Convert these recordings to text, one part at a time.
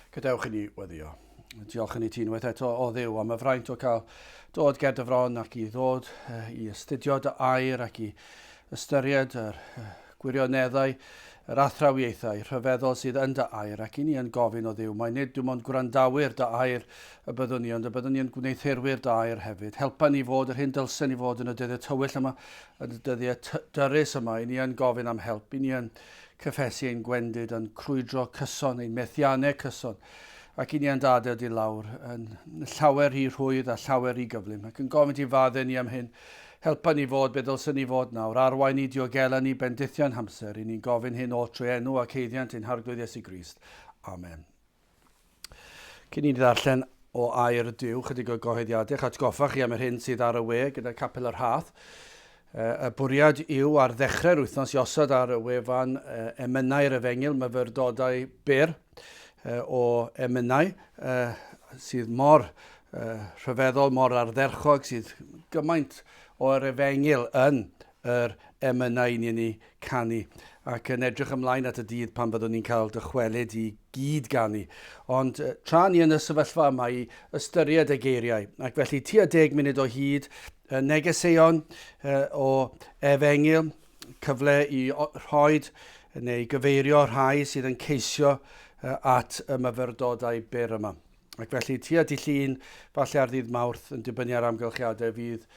Gadewch i ni weddio. Diolch i ni ti unwaith eto o Dduw am y fraint o cael dod ger dy fron ac i ddod i astudio dy air ac i ystyried yr gwirioneddau, yr athrawiaethau rhyfeddol sydd yn dy air ac i ni yn gofyn o Dduw, mae nid dim ond gwrandawyr dy air y byddwn ni, ond y byddwn ni yn gwneuthurwyr dy air hefyd. Helpa ni fod yr hyn dylsen ni fod yn y dyddiau tywyll yma, yn y dyddiau dyrys yma, i ni yn gofyn am help, i ni yn cyffesu ein gwendid, yn crwydro cyson, ein methiannau cyson, ac i ni yn dadael di lawr yn llawer rhy rhwydd a llawer rhy gyflym, ac yn gofyn ti faddau ni am hyn. Helpa ni fod be ddylsen ni fod nawr, arwain ni, diogela ni, bendithion hamser, i ni'n gofyn hyn oll trwy enw ac haeddiant ein Harglwydd Iesu Grist. Amen. Cyn i ni ddarllen o air Duw, chydig o gyhoeddiadau, eich atgoffa chi am yr hyn sydd ar y we gyda Capel y Rhath. Y bwriad yw ar ddechrau'r wythnos i osod ar y wefan emynau'r efengyl, myfyrdodau byr o emynau sydd mor rhyfeddol, mor ardderchog, sydd gymaint o'r efengyl yn yr emynau i ni'n eu canu ac yn edrych ymlaen at y dydd pan fyddwn ni'n cael dychwelyd i gyd ganu. Ond tra ni yn y sefyllfa yma i ystyried y geiriau, ac felly tua deg munud o hyd, negeseuon o efengyl, cyfle i rhoed neu gyfeirio rhai sydd yn ceisio at y myfyrdodau byr yma. Ac felly tua dydd Llun, falle ar ddydd Mawrth, yn dibynnu ar amgylchiadau, fydd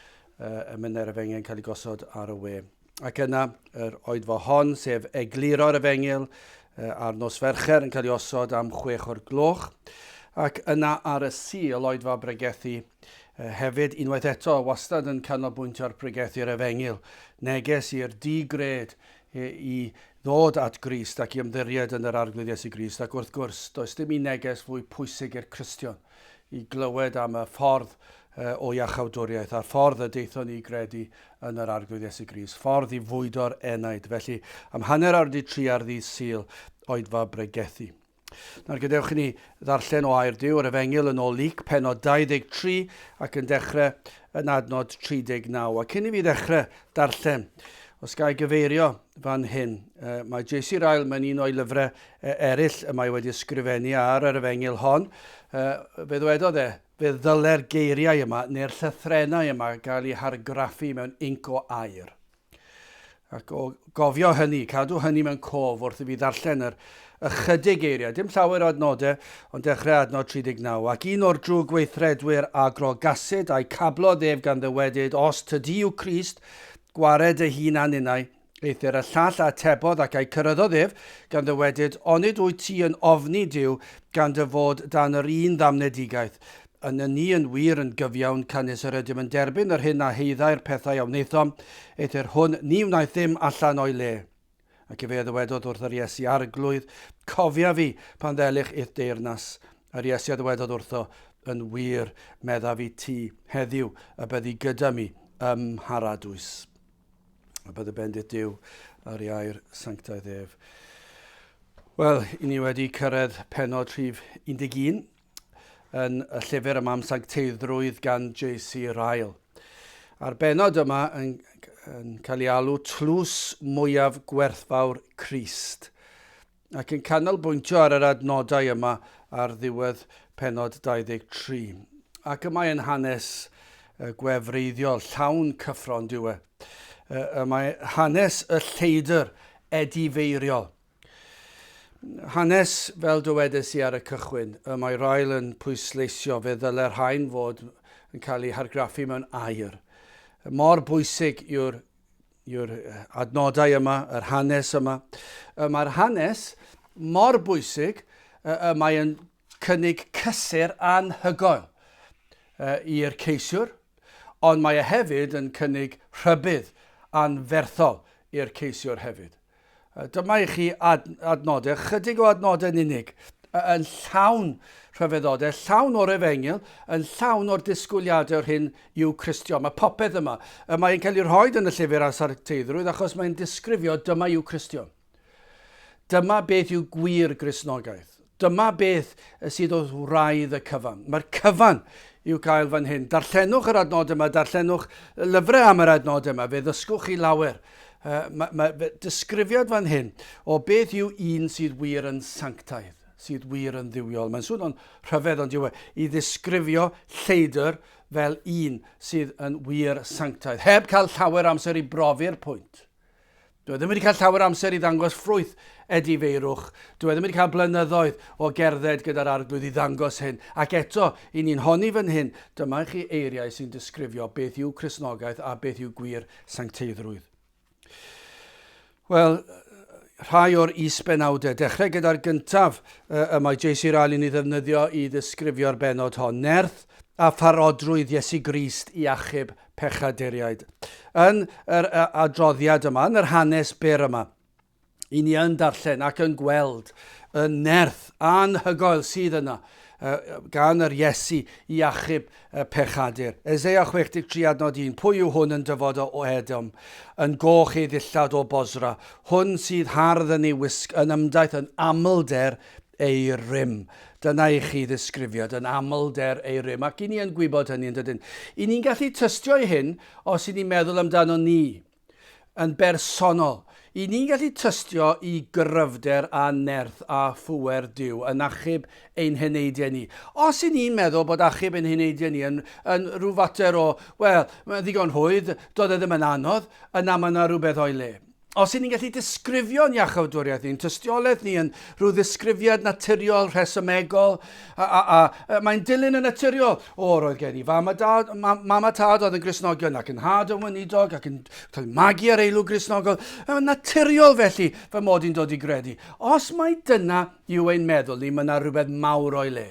uh, emynau'r efengyl yn cael ei gosod ar y we. Ac yna, yr oedfa hon, sef egluro'r efengyl, uh, ar nos Fercher yn cael ei osod am chwech o'r gloch. Ac yna ar y Sul, oedfa bregethu uh, hefyd, unwaith eto, wastad yn canolbwyntio ar pregethu'r efengyl. Neges i'r di-gred i ddod at Grist ac i ymddiried yn yr Arglwydd Iesu Grist, ac wrth gwrs, does dim un neges fwy pwysig i'r Cristion i glywed am y ffordd o iachawdwriaeth a'r ffordd y daethon ni i gredu yn yr Arglwydd Iesu Grist, ffordd i fwydo'r enaid. Felly, am hanner awr wedi tri ar ddydd Sul, oedfa bregethu. Nawr gadewch i ni ddarllen o air Duw, yr Efengyl yn ôl Luc, pennod 23 ac yn dechrau yn adnod 39. A cyn i fi ddechrau darllen, os ga i gyfeirio fan hyn, mae J.C. Ryle mewn un o'i lyfrau eraill y mae wedi ysgrifennu ar yr Efengyl hon, fe ddwedodd e, fe ddyle'r geiriau yma neu'r llythrennau yma gael eu hargraffu mewn inc o aur. Ac o gofio hynny, cadw hynny mewn cof wrth i fi ddarllen yr ychydig geiriau, dim llawer o adnodau, ond dechrau adnod 39. Ac un o'r drwg weithredwyr a grogasid a'i cablodd ef gan ddywedyd, Os tydi yw Crist, gwared dy hun a ninnau. Eithr y llall a atebodd ac a'i cyryddodd ef, gan ddywedyd, Onid wyt ti yn ofni Duw gan dy fod dan yr un ddamnedigaeth? Yn y ni yn wir yn gyfiawn, canys yr ydym yn derbyn yr hyn a haeddai'r pethau a wnaethom, eithr hwn ni wnaeth ddim allan o'i le. Ac efe a ddywedodd wrth yr Iesu, Arglwydd, cofia fi pan ddelych i'th deyrnas. Yr Iesu a ddywedodd wrtho, Yn wir, meddaf i ti, heddiw y byddi gyda mi ym Mharadwys. A bydde bendith Duw ar ei air sanctaidd ef. Wel, i ni wedi cyrraedd pennod rhif 11 yn y llyfr yma am sancteiddrwydd gan J.C. Ryle. A'r bennod yma yn, yn cael ei alw Tlws Mwyaf Gwerthfawr Crist ac yn canolbwyntio ar yr adnodau yma ar ddiwedd pennod 23. Ac y mae yn hanes gwefreiddiol, llawn cyffro yn dyw e. Y mae hanes y lleidr edifeiriol. Hanes, fel dywedes i ar y cychwyn, y mae Ryle yn pwysleisio fe ddyle'r rhain fod yn cael eu hargraffu mewn aur. Mor bwysig yw'r yw'r adnodau yma, yr hanes yma. Y mae'r hanes mor bwysig, y mae'n cynnig cysur anhygoel i'r ceisiwr, ond mae e hefyd yn cynnig rhybudd anferthol i'r ceisiwr hefyd. Dyma i chi ad, adnodau, chydig o adnodau yn unig, yn llawn rhyfeddodau, llawn o'r efengyl, yn llawn o'r disgwyliadau o'r hyn i'w Cristion. Mae popeth yma. Mae'n cael ei rhoi yn y llyfr ar sancteiddrwydd achos mae'n disgrifio dyma i'w Cristion. Dyma beth yw gwir Gristnogaeth. Dyma beth sydd wrth wraidd y cyfan. Mae'r cyfan i'w cael fan hyn. Darllenwch yr adnod yma, darllenwch lyfrau am yr adnod yma, fe ddysgwch chi lawer. Uh, mae, mae disgrifiad fan hyn o beth yw un sydd wir yn sanctaidd. sydd wir yn dduwiol. Mae'n swnio'n rhyfedd ond yw e, i ddisgrifio lleidr fel un sydd yn wir sanctaidd, heb cael llawer amser i brofi'r pwynt. Dwi e ddim wedi cael llawer amser i ddangos ffrwyth edifeirwch. Dwi e ddim wedi cael blynyddoedd o gerdded gyda'r arglwydd i ddangos hyn. Ac eto, i ni'n honni fan hyn, dyma i chi eiriau sy'n disgrifio beth yw Cristnogaeth a beth yw gwir sancteiddrwydd. Wel, rhai o'r is-benawdau. Dechrau gyda'r gyntaf y mae J.C. Ryle yn ei ddefnyddio i ddisgrifio'r bennod hon. Nerth a pharodrwydd Iesu Grist i achub pechaduriaid. Yn yr adroddiad yma, yn yr hanes byr yma, i ni yn darllen ac yn gweld y nerth anhygoel sydd yna gan yr Iesu i achub y pechadur. Eseia 63 adnod 1, Pwy yw hwn yn dyfod o Edom, yn goch ei ddillad o Bosra, hwn sydd hardd yn ei wisg, yn ymdaith yn amlder ei rym. Dyna i chi ddisgrifiad, yn amlder ei rym. Ac i ni yn gwybod hynny, yn dydyn? I ni'n gallu tystio i hyn os i ni'n meddwl amdano ni. Yn bersonol, i ni'n gallu tystio i gryfder a nerth a phŵer Duw yn achub ein heneidiau ni. Os i ni'n meddwl bod achub ein heneidiau ni yn, yn rhyw fater o, wel, mae'n ddigon rhwydd, doedd e ddim yn anodd, yna mae yna rhywbeth o'i le. Os y'n ni'n gallu disgrifio'n iachawdwriaeth ni'n tystiolaeth ni yn rhyw ddisgrifiad naturiol, rhesymegol, a, a, a, a mae'n dilyn y naturiol. O, roedd gen i fam a, dad, mam, mam a tad oedd yn Gristnogion ac yn nhad yn weinidog ac yn cael magu ar eilw Gristnogol. Mae'n naturiol felly fy mod i'n dod i gredu. Os mai dyna yw ein meddwl ni, mae yna rhywbeth mawr o'i le.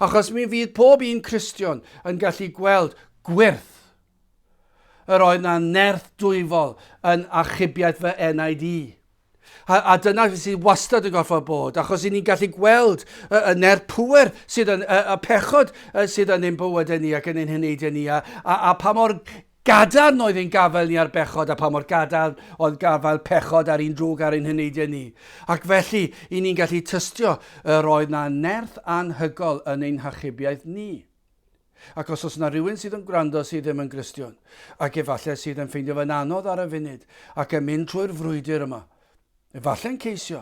Achos mi fydd pob un Cristion yn gallu gweld gwyrth Yr oedd na nerth dwyfol yn achubiaeth fy enaid i. A, a dyna sydd wastad yn gorfod bod, achos i ni'n gallu gweld y, y nerth pŵer sydd yn, y, y pechod sydd yn ein bywydau ni ac yn ein heneidiau ni, a, a, a pa mor gadarn oedd ein gafael ni ar bechod a pa mor gadarn oedd gafael pechod ar un drwg ar ein heneidiau ni. Ac felly, i ni'n gallu tystio yr oedd na nerth anhygol yn ein hachubiaeth ni. Ac os oes yna rhywun sydd yn gwrando sydd ddim yn Gristion, ac efallai sydd yn ffeindio fe'n anodd ar y funud, ac yn mynd trwy'r frwydr yma, efallai'n ceisio,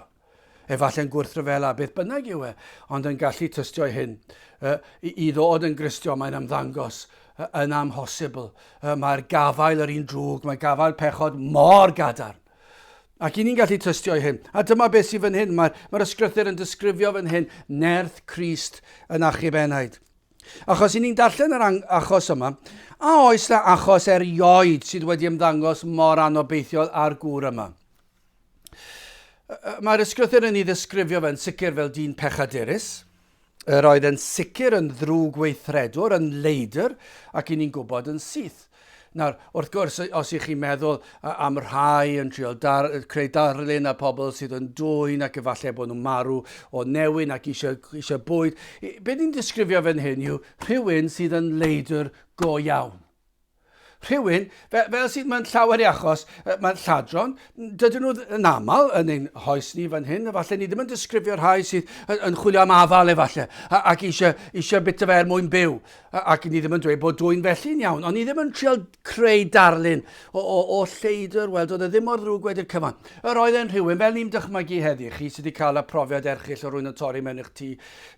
efallai'n gwrthryfela, beth bynnag yw e, ond yn gallu tystio i hyn, i, i ddod yn Gristion mae'n ymddangos yn amhosibl. Mae'r gafael yr un drwg, mae gafael pechod mor gadarn. Ac i ni'n gallu tystio i hyn. A dyma beth sydd fan hyn. Mae'r mae ysgrythur yn disgrifio fan hyn nerth Crist yn achub enaid. Achos i ni'n darllen yr achos yma, a oes na achos erioed sydd wedi ymddangos mor anobeithiol â'r gŵr yma? Mae'r ysgrythur yn ei ddisgrifio fe'n sicr fel dyn pechadurus. Yr oedd yn sicr yn ddrwg weithredwr, yn leidr, ac i ni'n gwybod yn syth. Nawr, wrth gwrs, os ych chi'n meddwl am rhai yn trio dar, creu darlun a pobl sydd yn dwyn ac efallai bod nhw'n marw o newyn ac eisiau, eisiau bwyd, be ni'n disgrifio fan hyn yw rhywun sydd yn leidr go iawn. Rhywun, fel, fel sydd mewn llawer i achos, mae'n lladron, dydyn nhw yn aml yn ein hoes ni fan hyn, efallai ni ddim yn disgrifio rhai sydd yn chwilio am afal efallai, ac eisiau, eisiau bita fe er mwyn byw. Ac ni ddim yn dweud bod dwyn felly'n iawn, ond ni ddim yn trial creu darlun o, o, o lleidr, wel, doedd e ddim mor ddrwg wedi'r cyfan. Yr oedd e'n rhywun, fel ni'n dychmygu heddi, chi sydd wedi cael y profiad erchyll o rwy'n yn torri mewn i'ch tŷ,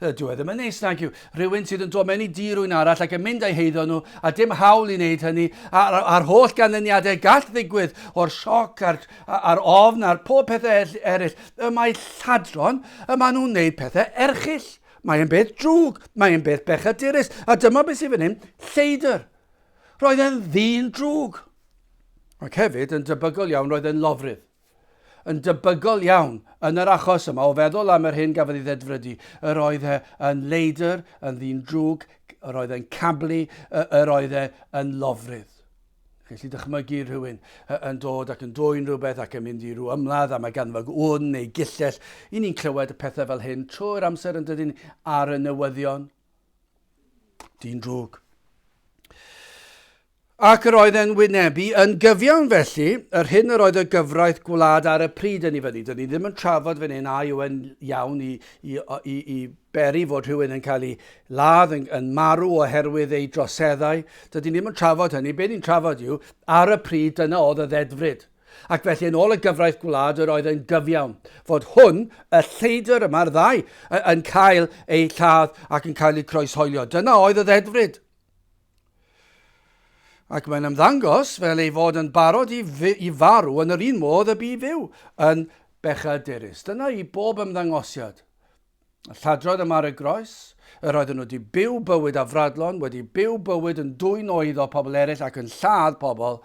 dyw e ddim yn neis nag yw. Rhywun sydd yn dod mewn i dŷ rhywun arall ac yn mynd â'i heiddo nhw, a dim hawl i wneud hynny, a'r, a'r holl ganlyniadau gall ddigwydd o'r sioc a'r, a'r ofn a'r pob pethau eraill. Y mae lladron, y maen nhw'n wneud pethau erchyll. Mae e'n beth drwg, mae e'n beth bechadurus, a dyma beth sydd fan hyn, lleidr. Roedd e'n ddyn drwg. Ac hefyd, yn debygol iawn, roedd e'n lofrydd. Yn debygol iawn, yn yr achos yma, o feddwl am yr hyn gafodd ei ddedfrydu, yr oedd e yn leidr, yn ddyn drwg, yr oedd e'n cablu, yr oedd e yn lofrydd. Chi'n gallu dychmygu rhywun yn dod ac yn dwyn rhywbeth ac yn mynd i rhyw ymladd a mae ganddo fo wn neu gillell. I ni'n clywed y pethau fel hyn trwy'r amser yn dydyn ar y newyddion. Dyn drwg. Ac yr oedd e'n wynebu yn gyfiawn felly yr hyn yr oedd y gyfraith gwlad ar y pryd yn ei fyny. Dyn ni ddim yn trafod fan hyn a yw e'n iawn i, i, i, i beri fod rhywun yn cael ei ladd, yn, yn marw oherwydd ei droseddau. Dydyn ni ddim yn trafod hynny. Be ni'n trafod yw, ar y pryd dyna oedd y ddedfryd. Ac felly yn ôl y gyfraith gwlad yr oedd yn gyfiawn fod hwn, y lleidr yma'r ddau, yn cael eu lladd ac yn cael eu croeshoelio. Dyna oedd y ddedfryd. Ac mae'n ymddangos fel ei fod yn barod i, i farw yn yr un modd y bu fyw yn bechadurus. Dyna i bob ymddangosiad. Y lladron yma ar y groes, yr oedden nhw wedi byw bywyd afradlon, wedi byw bywyd yn dwyn oeddo pobl eraill ac yn lladd pobl,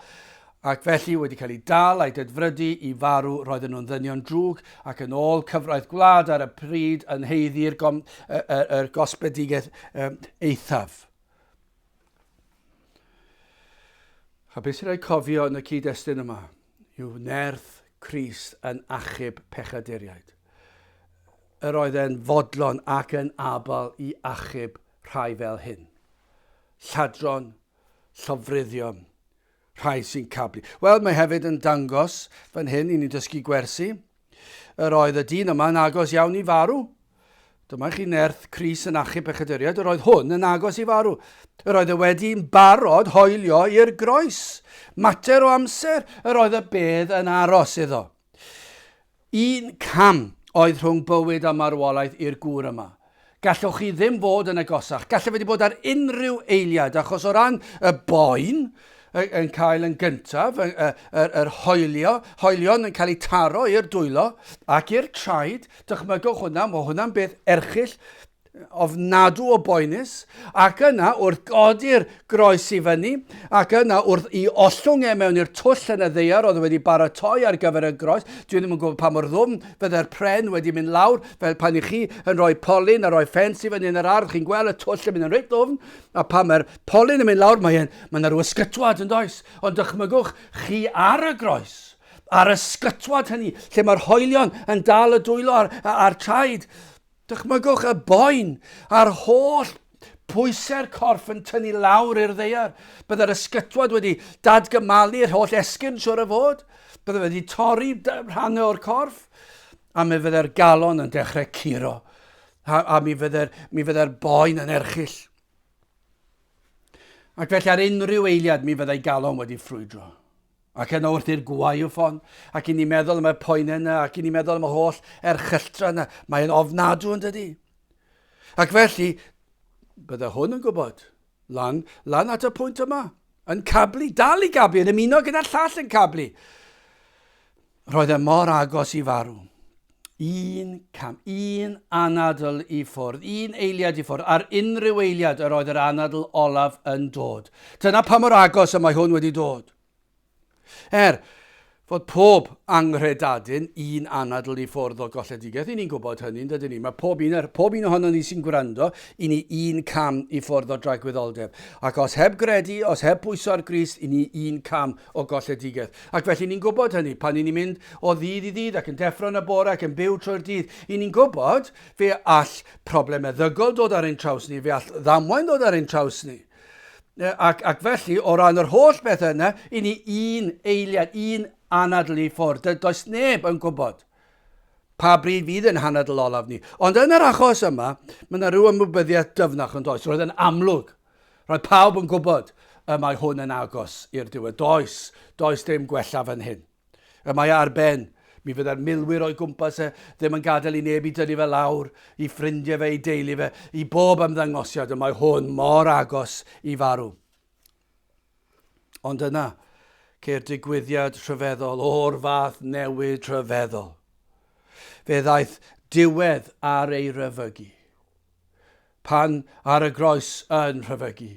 ac felly wedi cael eu dal a'u dedfrydu i farw, roedden nhw'n ddynion drwg ac yn ôl cyfraith gwlad ar y pryd yn haeddu'r yr gosbedigaeth eithaf. A beth sy'n rhaid cofio yn y cyd-destun yma yw nerth Crist yn achub pechaduriaid. Yr oedd e'n fodlon ac yn abl i achub rhai fel hyn. Lladron, llofruddion, rhai sy'n cablu. Wel, mae hefyd yn dangos fan hyn i ni dysgu gwersi. Yr oedd y dyn yma yn agos iawn i farw. Dyma chi nerth Crist yn achub pechaduriaid, yr oedd hwn yn agos i farw. Yr oedd e wedi'n barod hoelio i'r groes. Mater o amser, yr oedd y bedd yn aros iddo. Un cam oedd rhwng bywyd a marwolaeth i'r gŵr yma. Gallwch chi ddim fod yn agosach. Gallai wedi bod ar unrhyw eiliad, achos o ran y boen yn cael yn gyntaf, yr, yr hoelio, hoelion yn cael eu taro i'r dwylo ac i'r traed, dychmygwch hwnna, mae hwnna'n beth erchyll, ofnadw o boenus, ac yna wrth godi'r groes i fyny, ac yna wrth i ollwng e mewn i'r twll yn y ddaear oedd wedi baratoi ar gyfer y groes. Dwi ddim yn gwybod pa mor ddwfn fydde'r pren wedi mynd lawr, fel pan i chi yn rhoi polyn a rhoi ffens i fyny yn yr ardd, chi'n gweld y twll yn mynd yn reit ddwfn, a pan mae'r polyn yn mynd lawr, mae'n mae yna rhyw ysgytwad yn does. Ond dychmygwch chi ar y groes, ar y ysgytwad hynny, lle mae'r hoelion yn dal y dwylo a'r, a'r traed. Dychmygwch y boen a'r holl pwysau'r corff yn tynnu lawr i'r ddaear. Byddai'r ysgytwad wedi dadgymalu'r holl esgyrn siwr o fod. Byddai wedi torri rhannau o'r corff. A mi fyddai'r galon yn dechrau curo. A, a mi fyddai'r mi fyddai'r boen yn erchyll. Ac felly ar unrhyw eiliad mi fyddai galon wedi ffrwydro. Ac yna wrth i'r gwaywffon, ac i ni meddwl am y poenau yna, ac i ni meddwl am y holl erchylltra yna, mae'n ofnadw yn dydy. Ac felly, bydde hwn yn gwybod, lan, lan at y pwynt yma, yn cablu, dal i gablu, yn ymuno gyda'r llall yn cablu. Roedd e mor agos i farw. Un cam, un anadl i ffwrdd, un eiliad i ffwrdd, ar unrhyw eiliad yr oedd yr anadl olaf yn dod. Dyna pa mor agos y mae hwn wedi dod. Er fod pob anghredadun un anadl i ffwrdd o golledigaeth, i ni'n gwybod hynny, yn dydyn ni? Mae pob un, er, pob un ohono ni sy'n gwrando, i ni un cam i ffwrdd o dragwyddoldeb. Ac os heb gredu, os heb bwyso ar Grist, i ni un cam o golledigaeth. Ac felly ni'n gwybod hynny, pan ni'n mynd o ddydd i ddydd ac yn deffro yn y bore ac yn byw trwy'r dydd, i ni'n gwybod fe all problem meddygol dod ar ein traws ni, fe all ddamwain ddod ar ein traws ni. Ac, ac felly, o ran yr holl beth yna, i ni un eiliad, un anadl i ffwrdd. Does neb yn gwybod pa bryd fydd yn hanadl olaf ni. Ond yn yr achos yma, mae yna rhyw ymwybyddiaeth dyfnach yn does. Roedd yn amlwg Roedd pawb yn gwybod y mae hwn yn agos i'r diwedd. Does, does dim gwella fan hyn. Y mae ar ben. Mi fydda'r milwyr o'i gwmpas e ddim yn gadael i neb i dynnu fe lawr, i ffrindiau fe, i deulu fe, i bob ymddangosiad. Y mae hwn mor agos i farw. Ond yna, ceir digwyddiad rhyfeddol o'r fath newid rhyfeddol. Fe ddaeth diwedd ar ei ryfygu. Pan ar y groes yn rhyfygu.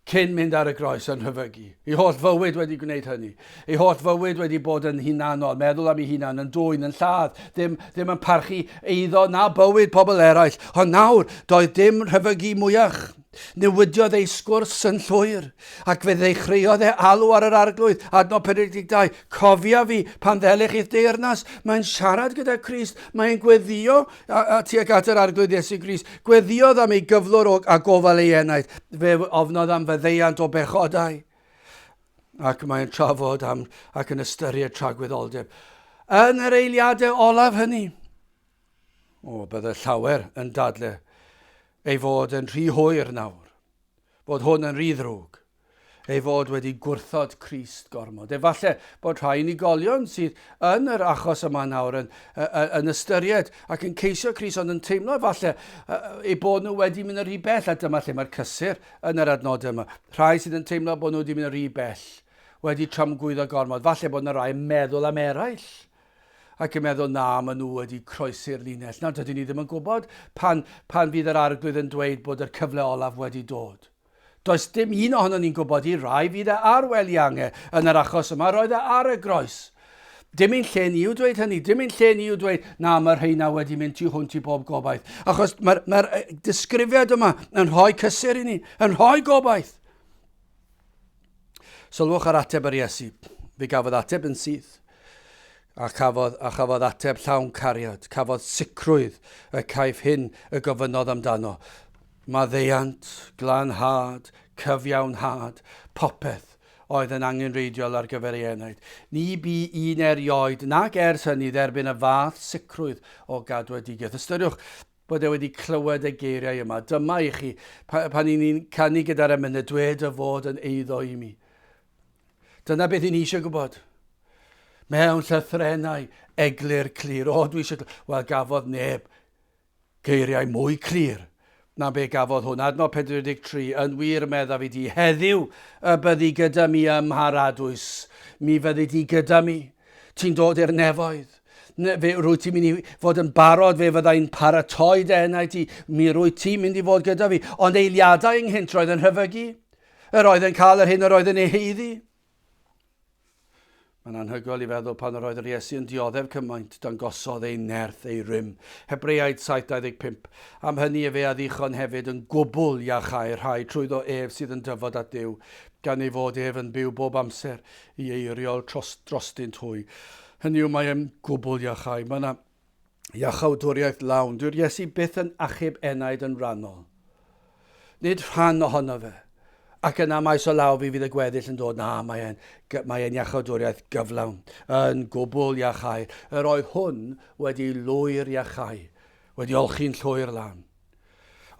Cyn mynd ar y groes yn rhyfygu. Ei holl fywyd wedi gwneud hynny. Ei holl fywyd wedi bod yn hunanol, meddwl am ei hunan, yn dwyn, yn lladd, ddim, ddim yn parchu eiddo na bywyd pobl eraill. Ond nawr, doedd dim rhyfygu mwyach. Newidiodd ei sgwrs yn llwyr, ac fe ddechreuodd e alw ar yr arglwydd, adnod 42, cofia fi pan ddelych i'th deyrnas. Mae'n siarad gyda Crist, mae'n gweddio a, a tuag at yr Arglwydd Iesu Grist. Gweddiodd am ei gyflwr o, a gofal ei enaid. Fe ofnodd am faddeuant o bechodau. Ac mae'n trafod am, ac yn ystyried tragwyddoldeb. Yn yr eiliadau olaf hynny, o, bydde llawer yn dadle ei fod yn rhy hwyr nawr, bod hwn yn rhy ddrwg. ei fod wedi gwrthod Crist gormod. Efallai bod rhai unigolion sydd yn yr achos yma nawr yn, yn ystyried ac yn ceisio Crist ond yn teimlo efallai eu bod nhw wedi mynd yn rhy bell a dyma lle mae'r cysur yn yr adnodau yma. Rhai sydd yn teimlo bod nhw wedi mynd yn rhy bell, wedi tramgwyddo gormod. Falle bod yna rai yn meddwl am eraill ac yn meddwl na, maen nhw wedi croesi'r linell. Nawr, dydyn ni ddim yn gwybod pan, pan fydd yr arglwydd yn dweud bod yr cyfle olaf wedi dod. Does dim un ohonon ni'n gwybod i rai fydd e ar wely ange yn yr achos yma, roedd e ar y groes. Dim ein lle ni yw dweud hynny, dim ein lle ni yw dweud na mae'r rheina wedi mynd tu hwnt i bob gobaith. Achos mae'r mae disgrifiad yma yn rhoi cysur i ni, yn rhoi gobaith. Sylwch ar ateb yr Iesu. Fe gafodd ateb yn syth. A chafodd, a chafodd ateb llawn cariad. Cafodd sicrwydd y caiff hyn y gofynnodd amdano. Maddeuant, glanhad, cyfiawnhad, popeth oedd yn angenrheidiol ar gyfer ei enaid. Ni bu un erioed, nac ers hynny, dderbyn y fath sicrwydd o gadwedigaeth. Ystyriwch bod e wedi clywed y geiriau yma. Dyma i chi, pan i ni'n canu gyda'r emynau, dwed y fod yn eiddo i mi. Dyna beth i ni eisiau gwybod. Mewn llythrennau eglur clir. O, dwi eisiau... Wel, gafodd neb Geiriau mwy clir na be gafodd hwn. Adnod 43, Yn wir, meddaf i ti, heddiw y byddi gyda mi ym mharadwys. Mi fyddi di gyda mi. Ti'n dod i'r nefoedd. Fe rwyt ti'n mynd i fod yn barod, fe fyddai'n paratoi dy enau ti. Mi rwyt ti'n mynd i fod gyda fi. Ond eiliadau ynghynt roedd yn rhyfygu. Yr oedd yn cael yr hyn yr oedd yn ei haeddu. Mae'n anhygoel i feddwl pan yr oedd yr Iesu yn dioddef cymaint, dangosodd ei nerth, ei rym. Hebreaid 7.25. Am hynny efe a ddichon hefyd yn gwbl iachau'r rhai trwyddo ef sydd yn dyfod at Dduw, gan ei fod ef yn byw bob amser i eiriol tros, drostynt hwy. Hynny yw, mae e'n gwbl iachau. Mae yna Iachawdwriaeth lawn. Dyw'r Iesu byth yn achub enaid yn rannol. Nid rhan ohono fe. Ac yna maes o law fi fydd y gweddill yn dod. Na, mae e'n mae e'n iachawdwriaeth gyflawn. Yn gwbl iachau. Yr oedd hwn wedi lwyr iachau. Wedi olchi'n llwyr lan.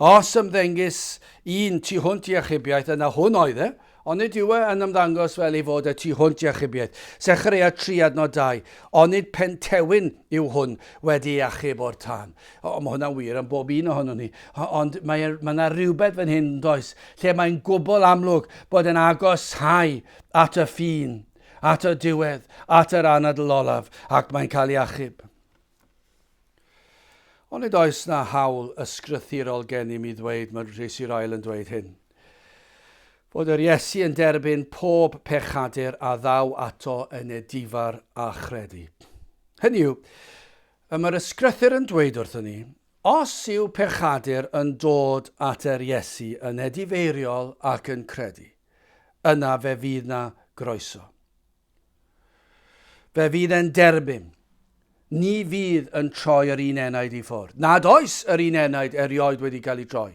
Os ymddengys un tu hwnt i achubiaeth, yna hwn oedd e, ond nid yw e yn ymddangos fel ei fod e tu hwnt i achubiaeth. Sechareia 3 adnod 2, Onid pentewyn yw hwn wedi ei achub o'r tân? O, mae hwnna'n wir am bob un ohonon ni. Ond mae e, mae yna rhywbeth fan hyn, does, lle mae'n gwbl amlwg bod yn agoshau at y ffin, at y diwedd, at yr anadl olaf, ac mae'n cael ei achub. Onid oes 'na hawl ysgrythurol gennym i ddweud, mae Tracy Ryle yn dweud hyn, fod yr Iesu yn derbyn pob pechadur a ddaw ato yn edifar a chredu. Hynny yw, y mae'r ysgrythur yn dweud wrthyn ni, os yw pechadur yn dod at yr Iesu yn edifeiriol ac yn credu, yna fe fydd 'na groeso. Fe fydd e'n derbyn. Ni fydd yn troi yr un enaid i ffwrdd. Nad oes yr un enaid erioed wedi cael ei droi.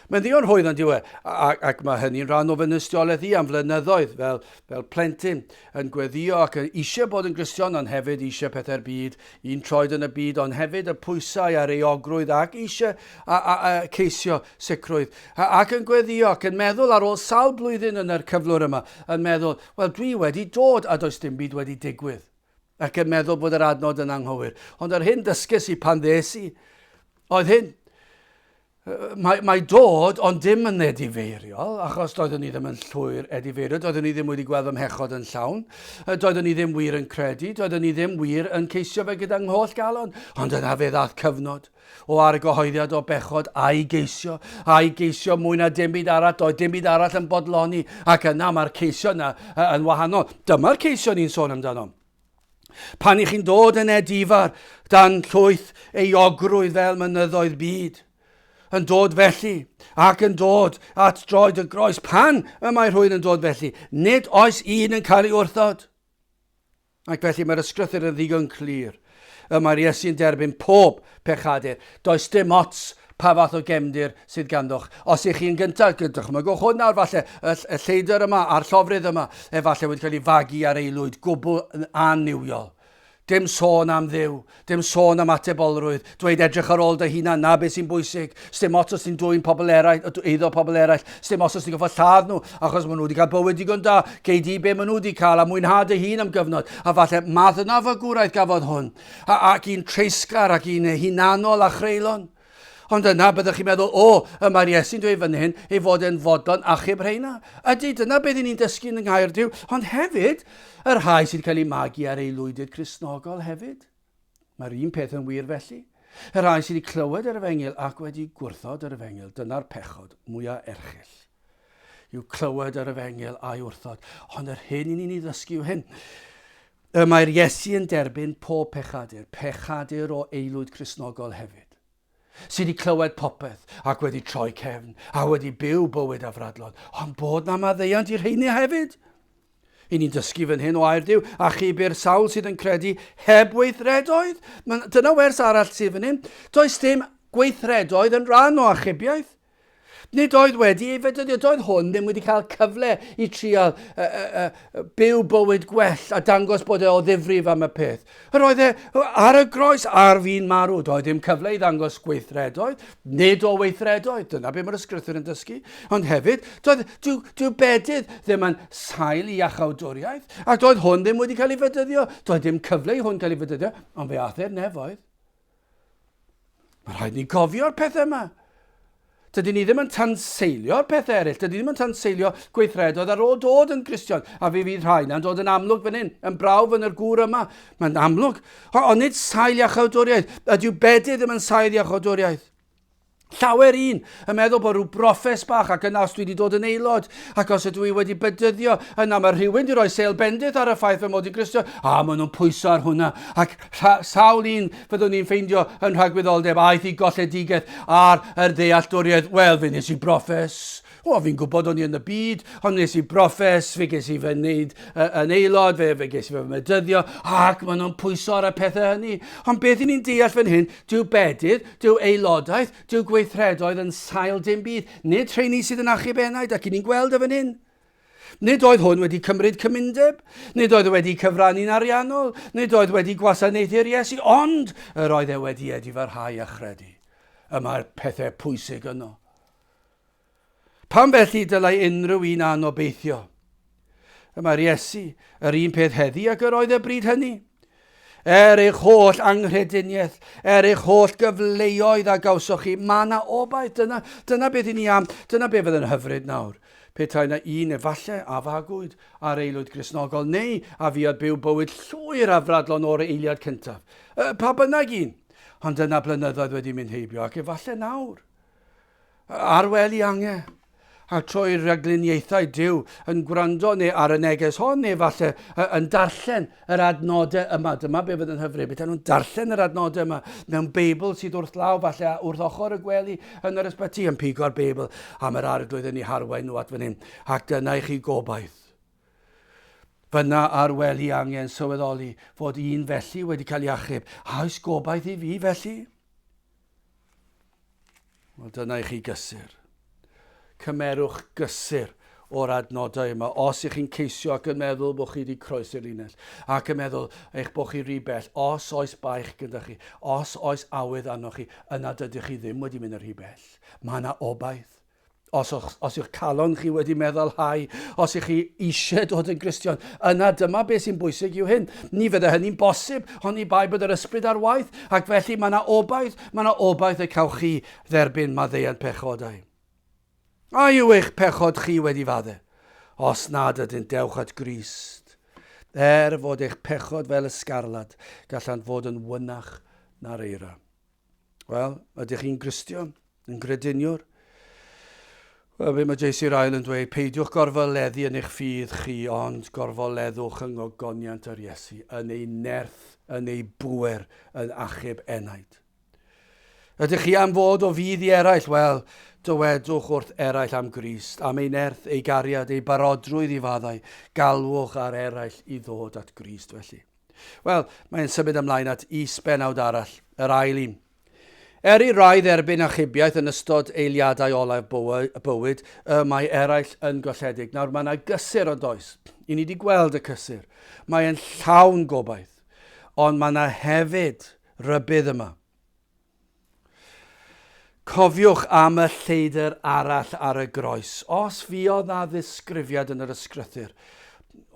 Mae'n ddigon rhwydd ond yw e, ac, ac mae hynny'n rhan o fy nystiolaeth i am flynyddoedd fel, fel plentyn, yn gweddio ac yn eisiau bod yn Gristion, ond hefyd eisiau pethau'r byd, un troed yn y byd, ond hefyd y pwysau a'r euogrwydd ac eisiau a, a, a ceisio sicrwydd. A, ac yn gweddio ac yn meddwl ar ôl sawl blwyddyn yn yr cyflwr yma, yn meddwl, Wel, dwi wedi dod a does dim byd wedi digwydd. Ac yn meddwl bod yr adnod yn anghywir. Ond yr hyn dysges i pan ddes i, oedd hyn. Mae, mae dod, ond dim yn edifeiriol, achos doeddwn i ddim yn llwyr edifeiriol, doeddwn i ddim wedi gweld fy mhechod yn llawn, doeddwn i ddim wir yn credu, doeddwn i ddim wir yn ceisio fe gyda ngholl galon. Ond yna fe ddaeth cyfnod o argyhoeddiad o bechod a'i geisio, a'i geisio mwy na dim byd arall, doedd dim byd arall yn bodloni, ac yna mae'r ceisio yna yn wahanol. Dyma'r ceisio ni'n sôn amdano. Pan i chi'n dod yn edifar dan llwyth euogrwydd fel mynyddoedd byd, yn dod felly, ac yn dod at droed y groes, pan y mae rhywun yn dod felly, nid oes un yn cael ei wrthod. Ac felly mae'r ysgrythur yn ddigon clir. Y mae'r Iesu'n derbyn pob pechadur. Does dim ots pa fath o gefndir sydd ganddoch. Os ych chi'n gyntaf, dychmygwch hwn nawr falle, y, y lleidr yma a'r llofrudd yma, efallai wedi cael ei fagu ar aelwyd gwbl annuwiol. Dim sôn am Dduw, dim sôn am atebolrwydd, dweud edrych ar ôl dy hunan, na beth sy'n bwysig, sdim ots os ti'n dwyn pobl eraill, eiddo pobl eraill, sdim ots os ti'n goffo lladd nhw, achos maen nhw wedi cael bywyd digon da, gei di be maen nhw wedi cael a mwynha dy hun am gyfnod. A falle math yna fagwraeth gafodd hwn, a, ac un treisgar ac un hunanol a chreulon. Ond yna byddwch chi'n meddwl, o, y mae'r Iesu'n dweud fan hyn ei fod e'n fodlon achub rheina. Ydy, dyna beth ni'n dysgu yn yng Duw, ond hefyd, y rhai sydd cael eu magu ar aelwydydd Cristnogol hefyd. Mae'r un peth yn wir felly. Y rhai sydd wedi clywed yr efengyl ac wedi gwrthod yr efengyl, dyna'r pechod mwyaf erchyll. Yw clywed yr efengyl a'i wrthod. Ond yr hyn i ni'n ei ddysgu yw hyn. Y mae'r Iesu yn derbyn pob pechadur, pechadur o aelwyd Cristnogol hefyd, sydd wedi clywed popeth ac wedi troi cefn a wedi byw bywyd afradlon, ond bod na maddeuant i'r rheiny hefyd. I ni'n dysgu fan hyn o air Duw, a chi bu'r sawl sydd yn credu heb weithredoedd. Dyna wers arall sydd fan hyn. Does dim gweithredoedd yn rhan o achubiaeth. Nid oedd wedi ei fedyddio, doedd hwn ddim wedi cael cyfle i trial uh, uh, uh, byw bywyd gwell a dangos bod e o ddifrif am y peth. Yr oedd e ar y groes ar fin marw, doedd ddim cyfle i ddangos gweithredoedd, nid o weithredoedd, dyna beth mae'r ysgrythur yn dysgu. Ond hefyd, doedd dyw, dyw bedydd ddim yn sail i iachawdwriaeth, ac doedd hwn ddim wedi cael ei fedyddio, doedd dim cyfle i hwn cael ei fedyddio, ond fe aeth e'r nefoedd. Mae rhaid ni gofio'r pethau yma. Dydyn ni ddim yn tanseilio'r pethau eraill. Dydyn ni ddim yn tanseilio gweithredoedd ar ôl dod yn Gristion. A fe fydd rhai na'n dod yn amlwg fan hyn, yn brawf yn yr gŵr yma. Mae'n amlwg. Ond nid sail iachawdwriaeth. Ydyw bedydd ddim yn sail iachawdwriaeth. Llawer un yn meddwl bod rhyw broffes bach ac yna os dwi wedi dod yn aelod ac os ydw i wedi bedyddio, yna mae rhywun wedi rhoi sêl bendith ar y ffaith fy mod i'n Gristion. A maen nhw'n pwyso ar hwnna. Ac sawl un fyddwn ni'n ffeindio yn rhagwyddoldeb aeth i golledigaeth ar yr ddealltwriaeth. Wel, fe nes i broffes. O, fi'n gwybod o'n i yn y byd, ond nes i broffes, fe ges i fy wneud yn aelod, fe, fe ges i fy medyddio, ac maen nhw'n pwyso ar y pethau hynny. Ond beth i ni'n deall fan hyn, dyw bedydd, dyw aelodaeth, dyw gweithredoedd yn sail dim byd. Nid rheini sydd yn achub enaid, ac i ni'n gweld y fan hyn. Nid oedd hwn wedi cymryd cymundeb, nid oedd wedi cyfrannu'n ariannol, nid oedd wedi gwasanaethu'r Iesu, ond yr oedd e wedi edifarhau a chredu. Y mae'r pethau pwysig yno. Pam felly dylai unrhyw un anobeithio? Y mae'r Iesu yr un peth heddi ag yr oedd y bryd hynny. Er eich holl anghrediniaeth, er eich holl gyfleoedd a gawsoch chi, mae yna obaith. Dyna, dyna beth i ni am, dyna beth fydd yn hyfryd nawr. Petai yna un efallai a fagwyd ar aelwyd Gristnogol neu a fuodd byw bywyd llwyr afradlon o'r eiliad cyntaf. Pa bynnag un. Ond dyna blynyddoedd wedi mynd heibio ac efallai nawr. Ar wely ange, a trwy ragluniaethau Duw yn gwrando neu ar y neges hon, neu falle yn darllen yr adnodau yma. Dyma be fydd yn hyfryd, beth nhw'n darllen yr adnodau yma mewn Beibl sydd wrth law, falle wrth ochr y gwely yn yr ysbyty, yn pigo'r Beibl am yr arglwydd yn eu harwain nhw at fan hyn. Ac dyna i chi gobaith. Fyna ar wely angen sylweddoli fod un felly wedi cael ei achub. A oes gobaith i fi felly? Wel, dyna i chi gysur. Cymerwch gysur o'r adnodau yma. Os ych chi'n ceisio ac yn meddwl bod chi wedi croesi'r linell, ac yn meddwl eich bod chi rhy bell, os oes baich gyda chi, os oes awydd arnoch chi, yna dydych chi ddim wedi mynd yn rhy bell. Mae yna obaith. Os, os, os yw'ch calon chi wedi meddylhau, os ych chi eisiau dod yn Gristion, yna dyma beth sy'n bwysig yw hyn. Ni fydde hynny'n bosib, ond ni bai bod yr ysbryd ar waith, ac felly mae yna obaith, mae yna obaith y cawch chi dderbyn maddeuant pechodau. A yw eich pechod chi wedi fadde? Os nad ydynt, dewch at Grist. Er fod eich pechod fel ysgarlad, gallant fod yn wynach na'r eira. Wel, ydych chi'n Gristion? Yn grediniwr? Wel, be mae J.C. Ryle yn dweud, peidiwch gorfoleddu yn eich ffydd chi, ond gorfoleddwch yng ngogoniant yr Iesu, yn ei nerth, yn ei bŵer, yn achub enaid. Ydych chi am fod o fudd i eraill? Wel, dywedwch wrth eraill am Grist, am ei nerth, ei gariad, ei barodrwydd i faddau. Galwch ar eraill i ddod at Grist felly. Wel, mae'n symud ymlaen at is-bennawd arall, yr ail un. Er i rai dderbyn achubiaeth yn ystod eiliadau olaf bywyd, y mae eraill yn golledig. Nawr, mae yna gysur ond oes. I ni wedi gweld y cysur. Mae'n llawn gobaith. Ond mae yna hefyd rybudd yma. Cofiwch am y lleidr arall ar y groes. Os fuodd na ddisgrifiad yn yr ysgrythur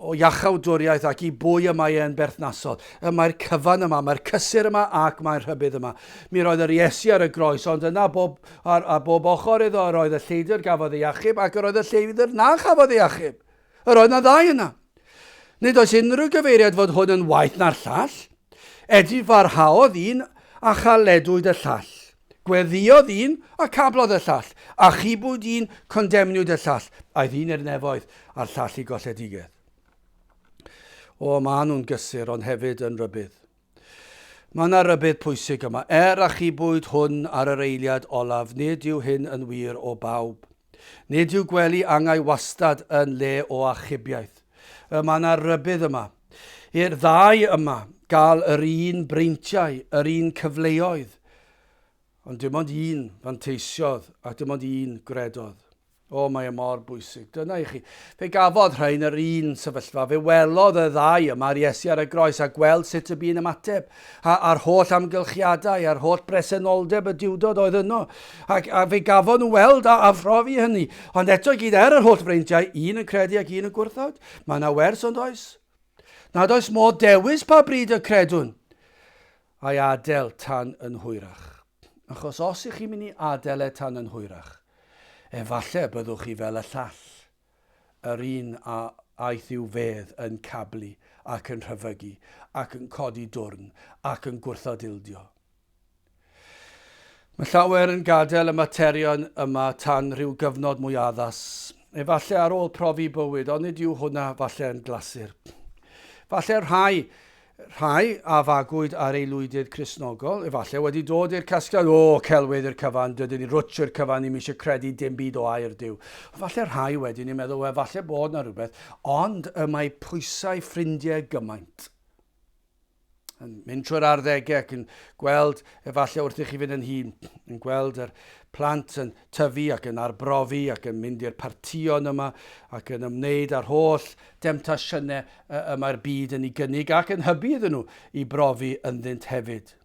o iachawdwriaeth ac i bwy y mae e'n berthnasol, y mae'r cyfan yma, mae'r cysur yma ac mae'r rhybudd yma. Mi roedd yr Iesu ar y groes, ond yna bob, ar, ar bob ochr iddo yr oedd y lleidr gafodd ei achub ac yr oedd y lleidr na chafodd ei achub. Yr oedd na ddau yna. Nid oes unrhyw gyfeiriad fod hwn yn waeth na'r llall. Edifarhaodd un a chaledwyd y llall. Gweddïodd un a cablodd y llall. Achubwyd un, condemniwyd y llall. Aeth un i'r nefoedd a'r llall i golledigaeth. O, maen nhw'n gysur, ond hefyd yn rybudd. Mae yna rybudd pwysig yma. Er achubwyd hwn ar yr eiliad olaf, nid yw hyn yn wir o bawb. Nid yw gwely angau wastad yn le o achubiaeth. Y mae yna rybudd yma. I'r ddau yma gael yr un breintiau, yr un cyfleoedd, ond dim ond un fanteisiodd a dim ond un gredodd. O, mae e mor bwysig. Dyna i chi. Fe gafodd rhain yr un sefyllfa. Fe welodd y ddau yma yr Iesu ar y groes a gweld sut y bu'n ymateb. A, a'r holl amgylchiadau, a'r holl bresenoldeb y diwdod oedd yno. Ac, a fe gafon nhw weld a, a phrofi hynny. Ond eto i gyd, er yr holl freintiau, un yn credu ac un yn gwrthod. Mae yna wers ond oes? Nad oes modd dewis pa bryd y credwn. A'i adael tan yn hwyrach. Achos os ych chi'n mynd i adael e tan yn hwyrach, efallai y byddwch chi fel y llall, yr un a aeth i'w fedd yn cablu ac yn rhyfygu ac yn codi dwrn ac yn gwrthod ildio. Mae llawer yn gadael y materion yma tan rhyw gyfnod mwy addas, efallai ar ôl profi bywyd, ond nid yw hwnna falle yn glasur. Falle rhai Rhai a fagwyd ar aelwydydd Cristnogol, efallai, wedi dod i'r casgliad, o, celwydd i'r cyfan, dydyn ni rwtsh i'r cyfan, ni'm eisiau credu dim byd o air Duw. Falle rhai wedyn yn meddwl, wel, falle bod na rhywbeth, ond y mae pwysau ffrindiau gymaint. Yn mynd trwy'r arddegau ac yn gweld, efallai wrth i chi fynd yn hŷn, yn gweld yr plant yn tyfu ac yn arbrofi ac yn mynd i'r partïon yma ac yn ymwneud â'r holl demtasiynau y mae'r byd yn ei gynnig ac yn hybu iddyn nhw i brofi ynddynt hefyd.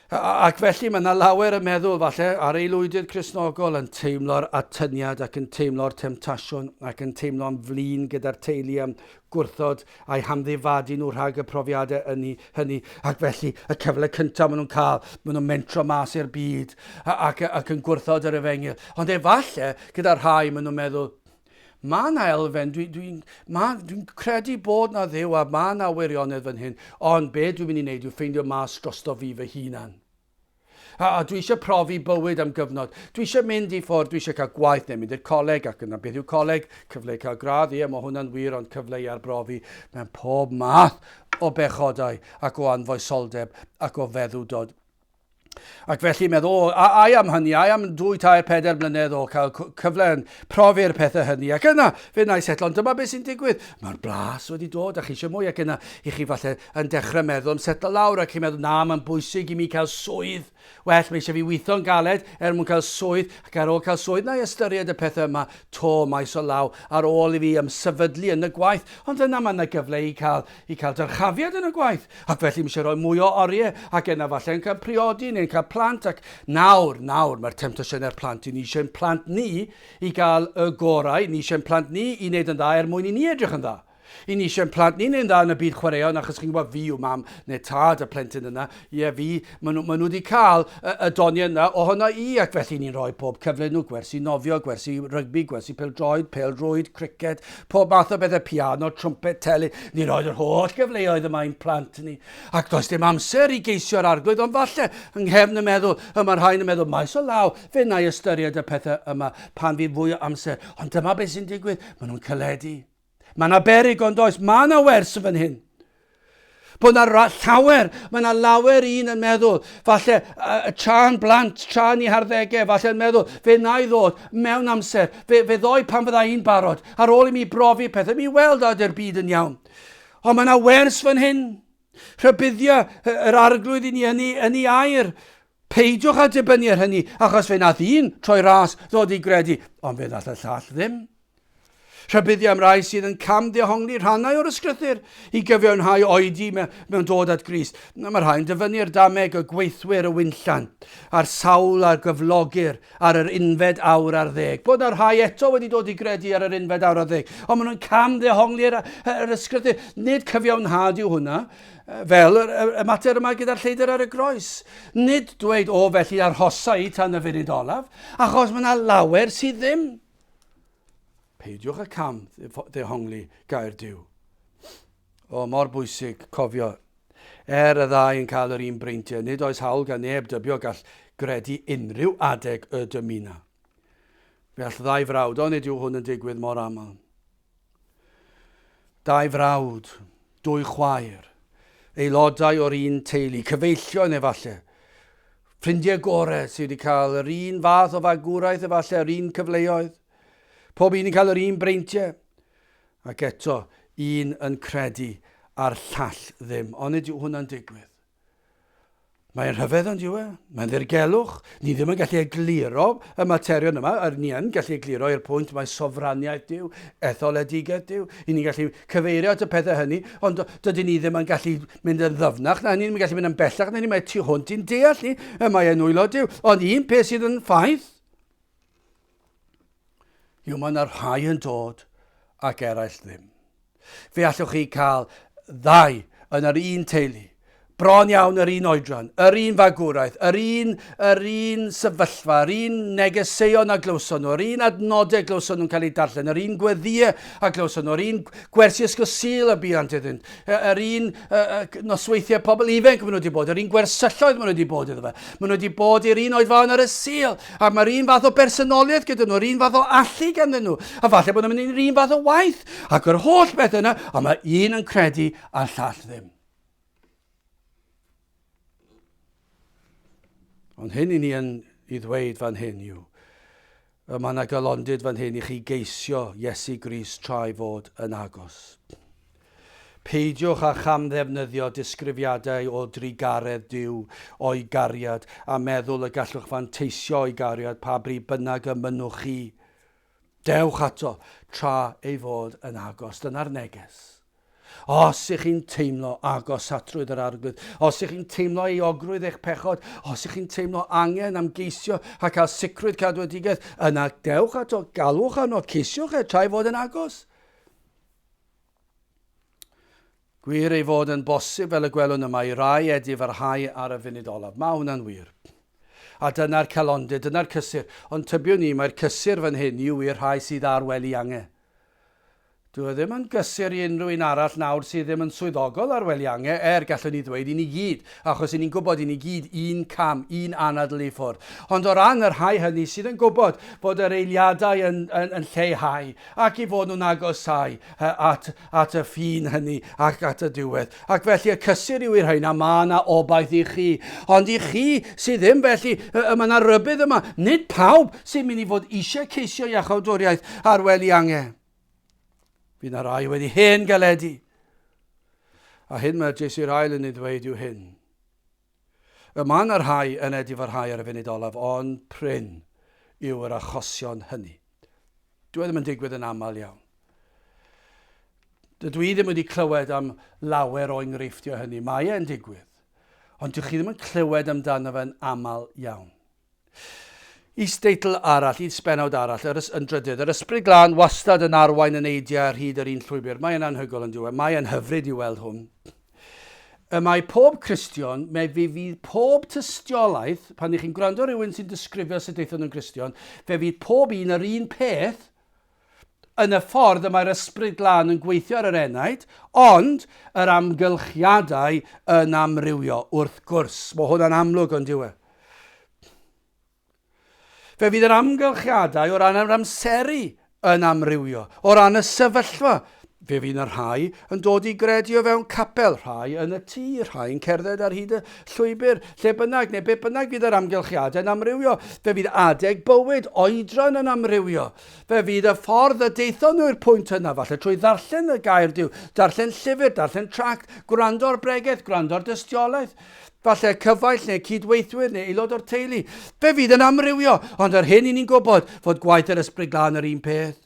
Ac felly mae yna lawer yn meddwl, falle, ar aelwydydd Cristnogol yn teimlo'r atyniad ac yn teimlo'r temtasiwn ac yn teimlo'n flin gyda'r teulu am gwrthod a'u hamddifadu nhw rhag y profiadau ynni hynny. Ac felly, y cyfle cyntaf maen nhw'n cael, maen nhw'n mentro mas i'r byd ac, ac yn gwrthod yr efengyl. Ond efallai, gyda rhai, maen nhw'n meddwl, Mae yna elfen, dwi'n dwi, ma, dwi credu bod na Dduw a mae yna wirionedd fan hyn, ond be dwi'n mynd i wneud yw ffeindio mas drosto fi fy hunan. A, a dwi eisiau profi bywyd am gyfnod. Dwi eisiau mynd i ffwrdd, dwi eisiau cael gwaith neu mynd i'r coleg, ac yna beth yw coleg? Cyfle i cael gradd, ie, mae hwnna'n wir, ond cyfle i arbrofi mewn pob math o bechodau ac o anfoesoldeb ac o feddwdod. Ac felly meddwl, o, a, ai am hynny, ai am dwy, tair, pedair mlynedd o cael cyfle yn profi'r pethau hynny. Ac yna, fe wna i setlo, ond dyma beth sy'n digwydd. Mae'r blas wedi dod a chi eisiau mwy ac yna i chi falle yn dechrau meddwl am setlo lawr ac chi'n meddwl, na, mae'n bwysig i mi cael swydd well, mae eisiau fi weithio'n galed er mwyn cael swydd ac ar ôl cael swydd na i ystyried y pethau yma to maes o law ar ôl i fi ymsefydlu yn y gwaith. Ond yna mae yna gyfle i cael, i cael dyrchafiad yn y gwaith. Ac felly mae eisiau rhoi mwy o oriau, ac yna falle yn cael priodi neu'n cael plant, ac nawr, nawr mae'r temtasiynau'r plant, i ni eisiau'n plant ni i gael y gorau, ni eisiau'n plant ni i wneud yn dda er mwyn i ni edrych yn dda. I ni eisiau'n plant ni'n wneud yn dda yn y byd chwaraeon, achos chi'n gwybod fi yw mam neu tad y plentyn yna, ie fi, maen nhw, maen nhw wedi cael y, y doniau yna ohono i, ac felly ni'n rhoi pob cyfle nhw, gwersi nofio, gwersi rygbi, gwersi pêl-droed, pêl-rwyd, criced, Pob math o bethau, piano, trwmped, teli, ni'n rhoi'r holl gyfleoedd yma i'n plant ni. Ac does dim amser i geisio'r arglwydd, ond falle, yng nghefn y meddwl, y mae rhai'n yn meddwl, maes o law, fe wna i ystyried y pethau yma pan fydd fwy o amser. Ond dyma beth sy'n digwydd, maen nhw'n caledu. Mae yna berig ond oes, mae yna wers yn fan hyn. Bod yna llawer, mae yna lawer un yn meddwl, falle uh, tra'n blant, tra'n i harddegau, falle yn meddwl, fe wna i ddod mewn amser, fe, fe ddoi pan fydda i'n barod, ar ôl i mi brofi pethau, mi weld a ydy'r byd yn iawn. Ond mae yna wers fan hyn. Rhybuddia yr arglwydd i ni yn ei, yn ei air. Peidiwch â dibynnu ar hynny, achos fe nath un troi ras ddod i gredu, ond fe nath y llall ddim. Rhybuddio am rai sydd yn camddehongli rhannau o'r ysgrythur i gyfiawnhau oedi mewn dod at Grist. Mae rhai'n dyfynnu'r dameg y gweithwyr y winllan a'r sawl a gyflogir ar yr unfed awr ar ddeg. Bod yna rhai eto wedi dod i gredu ar yr unfed awr ar ddeg. Ond maen nhw'n camddehongli'r yr ysgrythur. Nid cyfiawnhad yw hwnna, fel y, y, y mater yma gyda'r lleidr ar y groes. Nid dweud, o, felly arhosa i tan y funud olaf, achos mae yna lawer sydd ddim. Peidiwch â cam ddehongli gair Duw. O, mor bwysig cofio. Er y ddau yn cael yr un breintiau, nid oes hawl gan neb dybio gall gredu unrhyw adeg y dymuna. Fe all ddau frawd, onid yw hwn yn digwydd mor aml. Dau frawd, dwy chwaer, aelodau o'r un teulu, cyfeillion efallai, ffrindiau gorau sydd wedi cael yr un fath o fagwraeth efallai, yr un cyfleoedd, pob un yn cael yr un breintiau, ac eto un yn credu a'r llall ddim. Onid yw hwnna'n digwydd? Mae'n rhyfedd ond yw e? Mae'n ddirgelwch. Ni ddim yn gallu egluro y materion yma. Er ni yn gallu egluro i'r pwynt mae sofraniaeth Duw, etholedigaeth Duw. I ni'n gallu cyfeirio at y pethau hynny, ond dydyn ni ddim yn gallu mynd yn ddyfnach na hynny, ni'n gallu mynd yn bellach na hynny, mae tu hwnt i'n deall ni, y mae e'n nwylo Duw. Ond un peth sydd yn ffaith yw mae yna rhai yn dod ac eraill ddim. Fe allwch chi cael ddau yn yr un teulu, bron iawn yr un oedran, yr un fagwraeth, yr un, yr un sefyllfa, yr un negeseuon a glywson nhw, yr un adnodau glywson nhw'n cael eu darllen, yr un gweddïau a glywson nhw, yr un gwersi ysgol Sul y buant iddynt, yr un nosweithiau pobl ifanc maen nhw wedi bod, yr un gwersylloedd maen nhw wedi bod iddo fe. Maen nhw wedi bod i'r un oedfaon ar y Sul, a mae'r un fath o bersonoliaeth gyda nhw, yr un fath o allu ganddyn nhw, a falle bod nhw'n mynd i'r un fath o waith, ac yr holl beth yna, a mae un yn credu a'r llall ddim. Ond hyn i ni yn ei ddweud fan hyn yw, y mae yna galondid fan hyn i chi geisio Iesu Grist tra ei fod yn agos. Peidiwch â chamddefnyddio disgrifiadau o drugaredd Duw, o'i gariad, a meddwl y gallwch fanteisio o'i gariad pa bryd bynnag y mynnwch chi. Dewch ato tra ei fod yn agos. Dyna'r neges. Os ych chi'n teimlo agosatrwydd yr Arglwydd, os ych chi'n teimlo euogrwydd eich pechod, os ych chi'n teimlo angen am geisio a cael sicrwydd cadwedigaeth, yna dewch ato, galwch arno, ceisiwch e tra ei fod yn agos. Gwir ei fod yn bosib fel y gwelwn yma i rai edifarhau ar y funud olaf. Mae hwnna'n wir. A dyna'r calondid, dyna'r cysur. Ond tybiwn i mai'r cysur fan hyn yw i'r rhai sydd ar wely ange. Dyw e ddim yn gysur i unrhyw un arall nawr sydd ddim yn swyddogol ar wely ange, er gallwn ni ddweud i ni gyd, achos i ni'n gwybod i ni gyd un cam, un anadl i ffwrdd. Ond o ran y rhai hynny sydd yn gwybod fod yr eiliadau yn, yn, yn lleihau ac i fod nhw'n agosáu at, at y ffin hynny ac at y diwedd. Ac felly y cysur yw i'r rheina, mae yna obaith i chi. Ond i chi sydd ddim felly, y, mae yna rybudd yma. Nid pawb sy'n mynd i fod eisiau ceisio iachawdwriaeth ar wely ange. Fydd yna rai wedi hen galedu. A hyn mae J.C. Ryle yn ei ddweud yw hyn. Y mae yna rhai yn edifarhau ar y funud olaf, ond prin yw yr achosion hynny. Dyw e ddim yn digwydd yn aml iawn. Dydw i ddim wedi clywed am lawer o enghreifftiau hynny. Mae e'n digwydd. Ond dych chi ddim yn clywed amdano fe'n aml iawn. Is-deitl arall, is-bennawd arall, yr, yn drydydd, yr Ysbryd Glân wastad yn arwain y neidiau ar hyd yr un llwybr. Mae e'n anhygoel yn dyw e. Mae e'n hyfryd i weld hwn. Y mae pob Cristion, mae fe fydd pob tystiolaeth, pan ych chi'n gwrando rhywun sy'n disgrifio sut aethon nhw'n Gristion, fe fydd pob un yr un peth yn y ffordd y mae'r Ysbryd Glân yn gweithio ar yr enaid, ond yr amgylchiadau yn amrywio, wrth gwrs. Mae hwnna'n amlwg, ond dyw e? Fe fydd yr amgylchiadau o ran yr amseru yn amrywio, o ran y sefyllfa. Fe fydd yna rhai yn dod i gredu o fewn capel, rhai yn y tŷ, rhai yn cerdded ar hyd y llwybr, lle bynnag, neu beth bynnag fydd yr amgylchiadau yn amrywio. Fe fydd adeg bywyd, oedran yn amrywio. Fe fydd y ffordd y deithon nhw i'r pwynt yna, falle trwy ddarllen y gair Duw, darllen llyfr, darllen tract, gwrando ar bregeth, gwrando ar dystiolaeth. Falle cyfaill neu cydweithwyr neu aelod o'r teulu. Fe fydd yn amrywio, ond yr hyn i ni'n gwybod fod gwaith yr Ysbryd Glân yr un peth.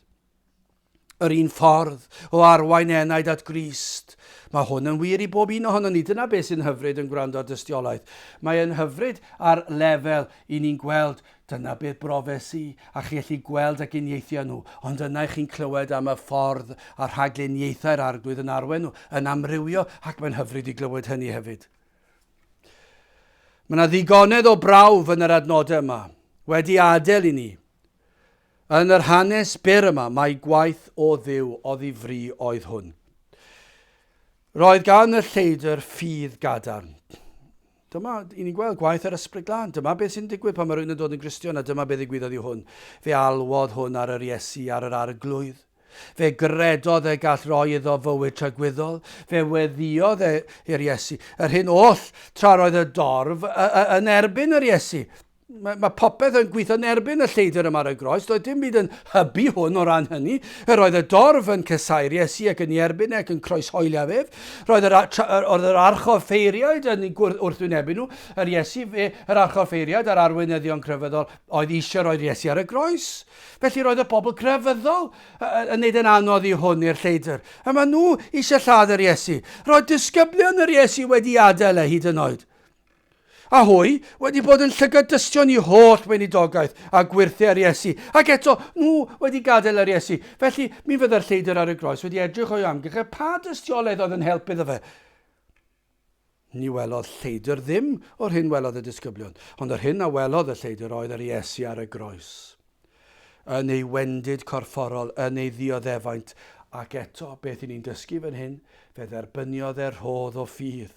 Yr un ffordd o arwain enaid at Grist. Mae hwn yn wir i bob un ohonon ni. Dyna beth sy'n hyfryd yn gwrando ar dystiolaeth. Mae yn hyfryd ar lefel i ni'n gweld dyna beth brofes i, a chi allu gweld ac uniaethu â nhw, ond yna i chi'n clywed am y ffordd a rhagluniaethau'r Arglwydd yn arwain nhw, yn amrywio, ac mae'n hyfryd i glywed hynny hefyd. Mae yna ddigonedd o brawf yn yr adnodau yma wedi adael i ni. Yn yr hanes byr yma, mae gwaith o Dduw oddi fri oedd hwn. Roedd gan y lleidr ffydd gadarn. Dyma, i ni'n gweld gwaith yr Ysbryd Glân. Dyma beth sy'n digwydd pan mae rhywun yn dod yn Gristion, a dyma beth ddigwyddodd i hwn. Fe alwodd hwn ar yr Iesu, ar yr Arglwydd. Fe gredodd e gall roi iddo fywyd tragwyddol. Fe weddïodd e i'r Iesu. Yr hyn oll tra roedd y dorf yn erbyn yr Iesu. Mae, mae popeth yn gweithio yn erbyn y lleidr yma ar y groes. Doedd dim byd yn hybu hwn o ran hynny. Yr oedd y dorf yn cysau'r Iesu ac yn ei erbyn e ac yn croeshoelio ef. Roedd yr, oedd yr archoffeiriaid yn wrthwynebu nhw. Yr Iesu, fe, yr archoffeiriaid a'r arweinyddion crefyddol oedd eisiau roi'r Iesu ar y groes. Felly roedd y bobl crefyddol yn neud yn anodd i hwn i'r lleidr. A maen nhw eisiau lladd yr Iesu. Roedd disgyblion yr Iesu wedi adael e hyd yn oed. A hwy wedi bod yn llygad dystion i holl weinidogaeth a gwyrthiau'r Iesu. Ac eto, nhw wedi gadael yr Iesu. Felly, mi fydde'r lleidr ar y groes wedi edrych o'i amgylch a pa dystiolaeth oedd yn help iddo fe. Ni welodd lleidr ddim o'r hyn welodd y disgyblion, ond yr hyn a welodd y lleidr oedd yr Iesu ar y groes. Yn ei wendid corfforol, yn ei ddioddefaint, ac eto, beth i ni'n dysgu fan hyn, fe dderbyniodd e rhodd o ffydd.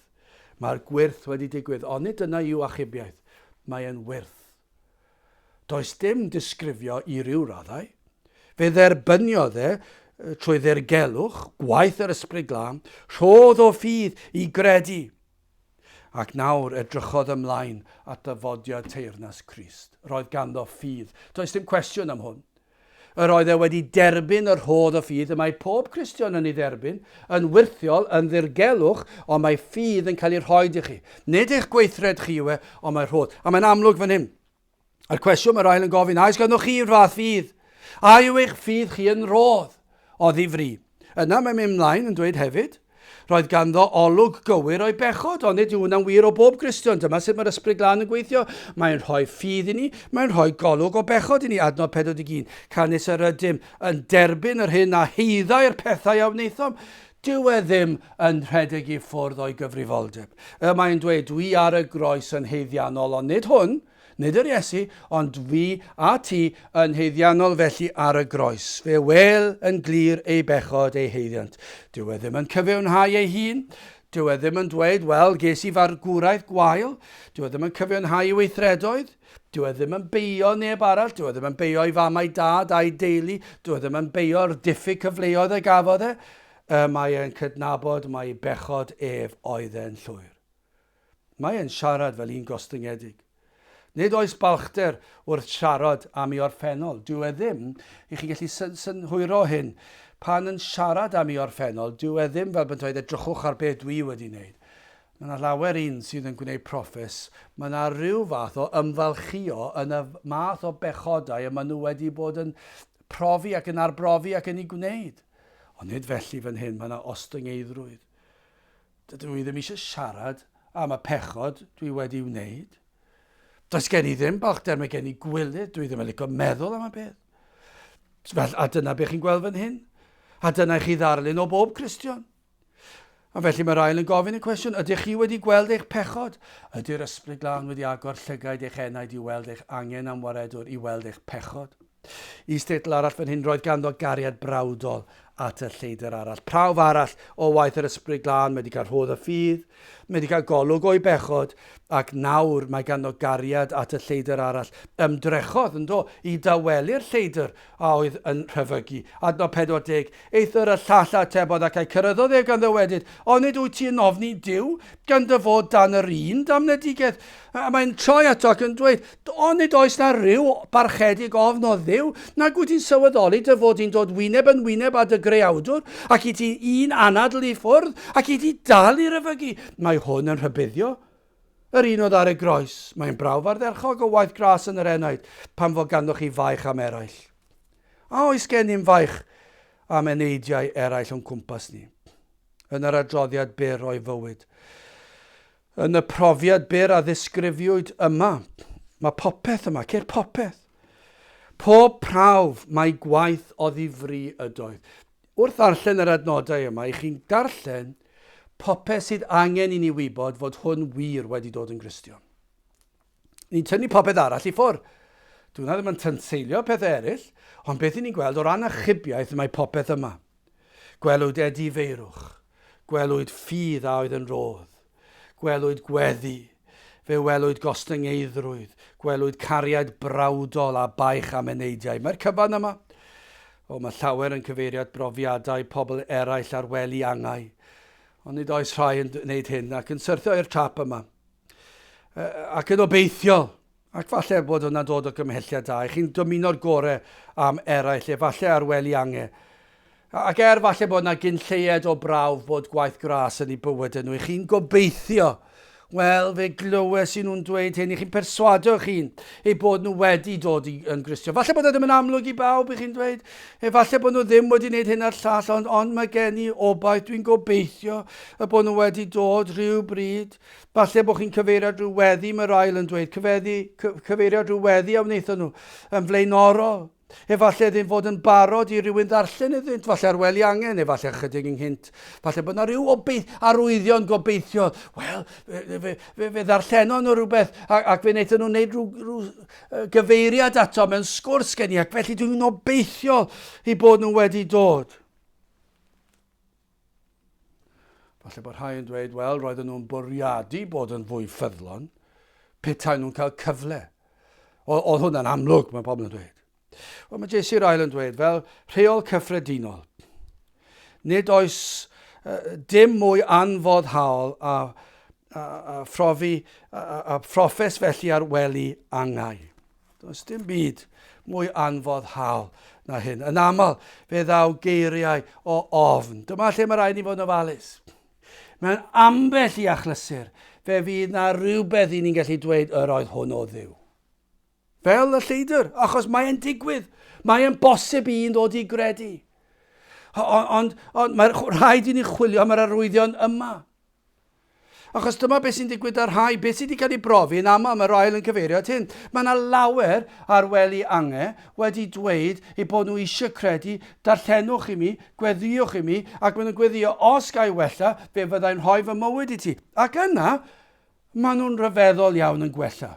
Mae'r gwyrth wedi digwydd, ond nid dyna yw achubiaeth. Mae e'n wyrth. Does dim disgrifio i ryw raddau. Fe dderbyniodd e, trwy ddirgelwch, gwaith yr Ysbryd Glân, rhodd o ffydd i gredu. Ac nawr edrychodd ymlaen at ddyfodiad teyrnas Crist. Roedd ganddo ffydd. Does dim cwestiwn am hwn. Yr oedd e wedi derbyn y rhodd o ffydd y mae pob Cristion yn ei dderbyn, yn wyrthiol, yn ddirgelwch, ond mae ffydd yn cael ei rhoid i chi. Nid eich gweithred chi yw e, ond mae rhodd. A mae'n amlwg fan hyn. A'r cwestiwn mae'r ail yn gofyn, a oes ganddoch chi'r fath ffydd? A yw eich ffydd chi yn rhodd o ddifri? Yna mae'n mynd mlaen yn dweud hefyd, Roedd ganddo olwg gywir o'i bechod, ond nid yw hwnna'n wir o bob Gristion. Dyma sut mae'r Ysbryd Glân yn gweithio. Mae'n rhoi ffydd i ni, mae'n rhoi golwg o bechod i ni, adnod 41. Canys yr ydym yn derbyn yr hyn a haeddai'r pethau a wnaethom. Dyw e ddim yn rhedeg i ffwrdd o'i gyfrifoldeb. Y mae'n dweud, dwi ar y groes yn haeddiannol, ond nid hwn. Nid yr Iesu, ond fi a ti yn haeddiannol felly ar y groes. Fe wel yn glir ei bechod ei haeddiant. Dyw e ddim yn cyfiawnhau ei hun. Dyw e ddim yn dweud, wel, ges i fargwraeth gwael. Dyw e ddim yn cyfiawnhau ei weithredoedd. Dyw e ddim yn beio neb arall. Dyw e ddim yn beio ei fam a'i dad a'i deulu. Dyw e ddim yn beio'r diffyg cyfleoedd a gafodd e. Y mae e'n cydnabod mai bechod ef oedd e'n llwyr. Mae e'n siarad fel un gostyngedig. Nid oes balchder wrth siarad am ei orffennol. Dyw e ddim, i chi gallu synhwyro hyn, pan yn siarad am ei orffennol, dyw e ddim fel bod yn dweud edrychwch ar beth dwi wedi wneud. Mae yna lawer un sydd yn gwneud proffes, mae yna rhyw fath o ymfalchïo yn y math o bechodau y maen nhw wedi bod yn profi ac yn arbrofi ac yn ei gwneud. Ond nid felly fan hyn, mae yna ostyngeiddrwydd. Dydw i ddim eisiau siarad am y pechod dwi wedi wneud. Does gen i ddim balchder, mae gen i gwilydd, dwi ddim yn licio meddwl am y peth. Fel, a dyna beth chi'n gweld fan hyn. A dyna i chi ddarlun o bob Cristion. A felly mae'r ail yn gofyn y cwestiwn, ydych chi wedi gweld eich pechod? Ydy'r Ysbryd Glân wedi agor llygaid eich enaid i weld eich angen am waredwr, i weld eich pechod? Is-deitl arall fan hyn, roedd ganddo gariad brawdol at y lleidr arall. Prawf arall o waith yr Ysbryd Glân, mae wedi cael rhodd y ffydd, mae wedi cael golwg o'i bechod, ac nawr mae ganddo gariad at y lleidr arall. Ymdrechodd, yndo, i dawelu'r lleidr a oedd yn rhyfygu. Adnod 40, Eithr y llall a atebodd ac a'i cyrhaeddodd ef gan ddywedyd, Onid wyt ti yn ofni Duw, gan dy fod dan yr un damnedigaeth? A mae'n troi ato ac yn dweud, Onid oes na ryw barchedig ofn o Dduw, nag wyt ti'n sylweddoli dy fod di'n dod wyneb yn wyneb â dy greawdwr, ac i ti un anadl i ffwrdd, ac i ti dal i ryfygu? Mae hwn yn rhybuddio yr un oedd ar y groes. Mae'n brawf ardderchog o waith gras yn yr enaid, pan fo ganddoch chi faich am eraill. A oes gennym faich? am eneidiau eraill o'n cwmpas ni. Yn yr adroddiad byr o'i fywyd. Yn y profiad byr a ddisgrifiwyd yma, mae popeth yma, ceir popeth. Pob prawf mae gwaith oddi fri ydoedd. Wrth ddarllen yr adnodau yma, i chi'n darllen popeth sydd angen i ni wybod fod hwn wir wedi dod yn Gristion. Ni'n tynnu popeth arall i ffwrdd. Dwi hwnna ddim yn tanseilio pethau eraill, ond beth i ni'n gweld o ran achubiaeth mae popeth yma. Gwelwyd edifeirwch, gwelwyd ffydd a oedd yn rodd, gwelwyd gweddi, fe welwyd gostyngeiddrwydd, gwelwyd cariad brawdol a baich am eneidiau. Mae'r cyfan yma. O, mae llawer yn cyfeirio at brofiadau pobl eraill ar wely angau. Ond nid oes rhai yn gwneud hyn ac yn syrthio i'r trap yma. Ac yn obeithiol, ac falle bod hwnna'n dod o gymhelliad da, i chi'n dymuno'r gore am eraill, efallai ar wely ange. Ac er falle bod yna gyn lleied o brawf bod gwaith gras yn eu bywydau nhw, i chi'n gobeithio, wel, fe glywes i nhw'n dweud hyn, i chi'n perswadio eich hun eu bod nhw wedi dod i, yn Gristion. Falle bod e ddim yn amlwg i bawb, i chi'n dweud, efallai bod nhw ddim wedi gwneud hyn a'r llall, ond, ond mae gen i obaith, dwi'n gobeithio y bod nhw wedi dod rhyw bryd. Falle bod chi'n cyfeirio drwy weddi, mae Ryle yn dweud, cyfeddi, cyfeirio drwy weddi a wnaethon nhw yn flaenorol. Efallai ddim fod yn barod i rywun ddarllen iddynt, falle ar wely angen, efallai ychydig ynghynt. Falle bod yna rhyw obeith, arwyddion gobeithiol. Wel, fe, fe, fe, fe ddarllenon nhw rhywbeth ac, ac fe wnaethon nhw wneud rhyw, rhyw gyfeiriad ato mewn sgwrs gen i ac felly dwi'n obeithiol i bod nhw wedi dod. Falle bod rhai yn dweud, wel, roedden nhw'n bwriadu bod yn fwy ffyddlon, petai nhw'n cael cyfle. Oedd hwnna'n amlwg, mae pobl yn dweud. Wel, mae JC Ryle yn dweud, fel rheol cyffredinol, nid oes uh, dim mwy anfoddhaol a, a, a, phrofi, a, a phroffes felly ar wely angau. Does dim byd mwy anfoddhaol na hyn. Yn aml, fe ddaw geiriau o ofn. Dyma lle mae rhaid ni fod yn ofalus. Mewn ambell i achlysur, fe fydd na rhywbeth i ni'n gallu dweud yr oedd hwn o Dduw. Fel y lleidr, achos mae'n digwydd. Mae'n bosib i un ddod i gredu. Ond, ond, ond mae rhaid i ni chwilio am yr arwyddion yma. Achos dyma beth sy'n digwydd â rhai, beth sydd wedi cael ei brofi yn aml, mae Ryle yn cyfeirio at hyn. Mae yna lawer ar wely ange wedi dweud eu bod nhw eisiau credu, darllenwch i mi, gweddïwch i mi, ac maen nhw'n gweddïo, os ga i wella, fe fyddai'n rhoi fy mywyd i ti. Ac yna, maen nhw'n rhyfeddol iawn yn gwella.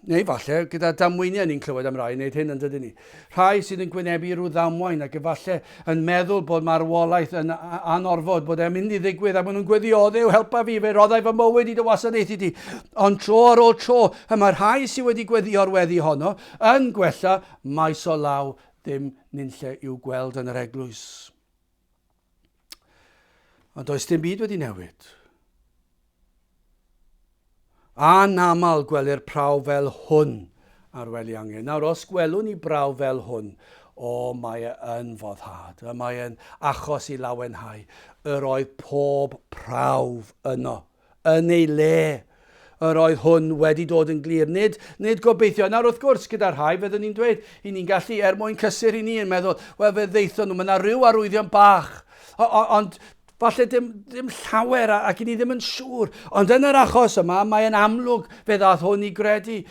Neu falle gyda damweiniau, ni'n clywed am rai yn gwneud hyn yn dydyn ni. Rhai sydd yn gwynebu rhyw ddamwain ac efallai yn meddwl bod marwolaeth yn anorfod, bod e'n mynd i ddigwydd ac maen nhw'n gweddio, o Dduw, helpa fi, fe roddai fy mywyd i dy wasanaethu di. Ond tro ar ôl tro, y mae rhai sydd wedi gweddio'r weddi honno yn gwella maes o law ddim nunlle i'w gweld yn yr eglwys. Ond does dim byd wedi newid. Anaml gwelir prawf fel hwn ar wely angen. Nawr, os gwelwn ni brawf fel hwn, o, mae e yn foddhad, y mae e'n achos i lawenhau. Yr oedd pob prawf yno, yn ei le. Yr oedd hwn wedi dod yn glir. Nid, nid gobeithio. Nawr, wrth gwrs, gyda rhai, fyddwn ni'n dweud, i ni'n gallu, er mwyn cysur i ni, yn meddwl, wel, fe ddeithon nhw, mae yna rhyw arwyddion bach. O, o, ond falle dim, dim llawer, ac i ni ddim yn siŵr. Ond yn yr achos yma, mae'n amlwg fe ddath hwn i gredu.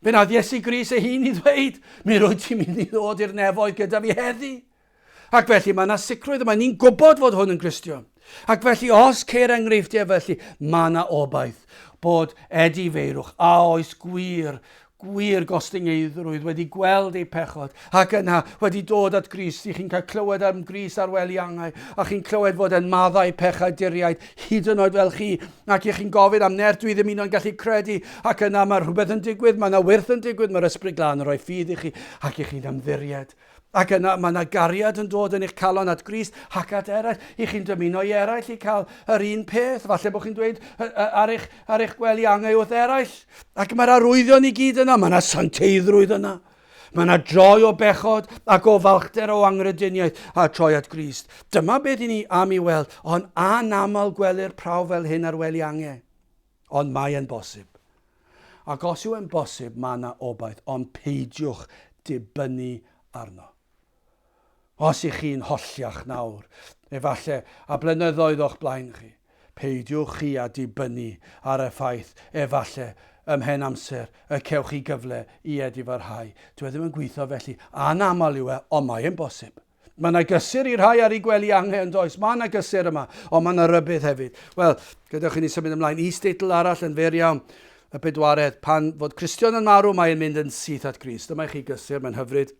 Fe nath Iesu Grist ei hun i ddweud, mi rwyt ti'n mynd i ddod i'r nefoedd gyda fi heddi. Ac felly mae yna sicrwydd yma, ni'n gwybod fod hwn yn Gristion. Ac felly os ceir enghreifftiau felly, mae yna obaith bod edifeirwch a oes gwir, gwir gostyngeiddrwydd wedi gweld eu pechod ac yna wedi dod at Grist. I chi'n cael clywed am Grist ar wely angau a chi'n clywed fod e'n maddau pechaduriaid hyd yn oed fel chi ac i chi'n gofyn am nerth dwi ddim un o'n gallu credu ac yna mae rhywbeth yn digwydd, mae yna wyrth yn digwydd, mae'r Ysbryd Glân yn rhoi ffydd i chi ac i chi'n ymddiried. Ac yna mae yna gariad yn dod yn eich calon at Grist ac at eraill. I chi'n dymuno i eraill i cael yr un peth. Falle bod chi'n dweud ar eich, ar eich gwely angau wrth eraill. Ac mae'r arwyddion i gyd yna. Mae yna santeiddrwydd yna. Mae yna droi o bechod ac o falchder o anghrediniaeth a troi at Grist. Dyma beth i ni am i weld, ond anaml gwelir prawf fel hyn ar wely angau. Ond mae e'n bosib. Ac os yw e'n bosib, mae yna obaith, ond peidiwch dibynnu arno. Os ych chi'n holliach nawr, efallai, a blynyddoedd o'ch blaen chi, peidiwch chi â dibynnu ar y ffaith, efallai, ymhen amser, y cewch chi gyfle i edifarhau. Dyw e ddim yn gweithio felly. Anaml yw e, ond mae e'n bosib. Mae yna gysur i'r rhai ar eu gwely angau yn does? Mae yna gysur yma, ond mae yna rybudd hefyd. Wel, gadewch i ni symud ymlaen. Is-deitl arall yn fyr iawn. Y bedwaredd, pan fod Cristion yn marw, mae'n mynd yn syth at Grist. Dyma i chi gysur, mae'n hyfryd.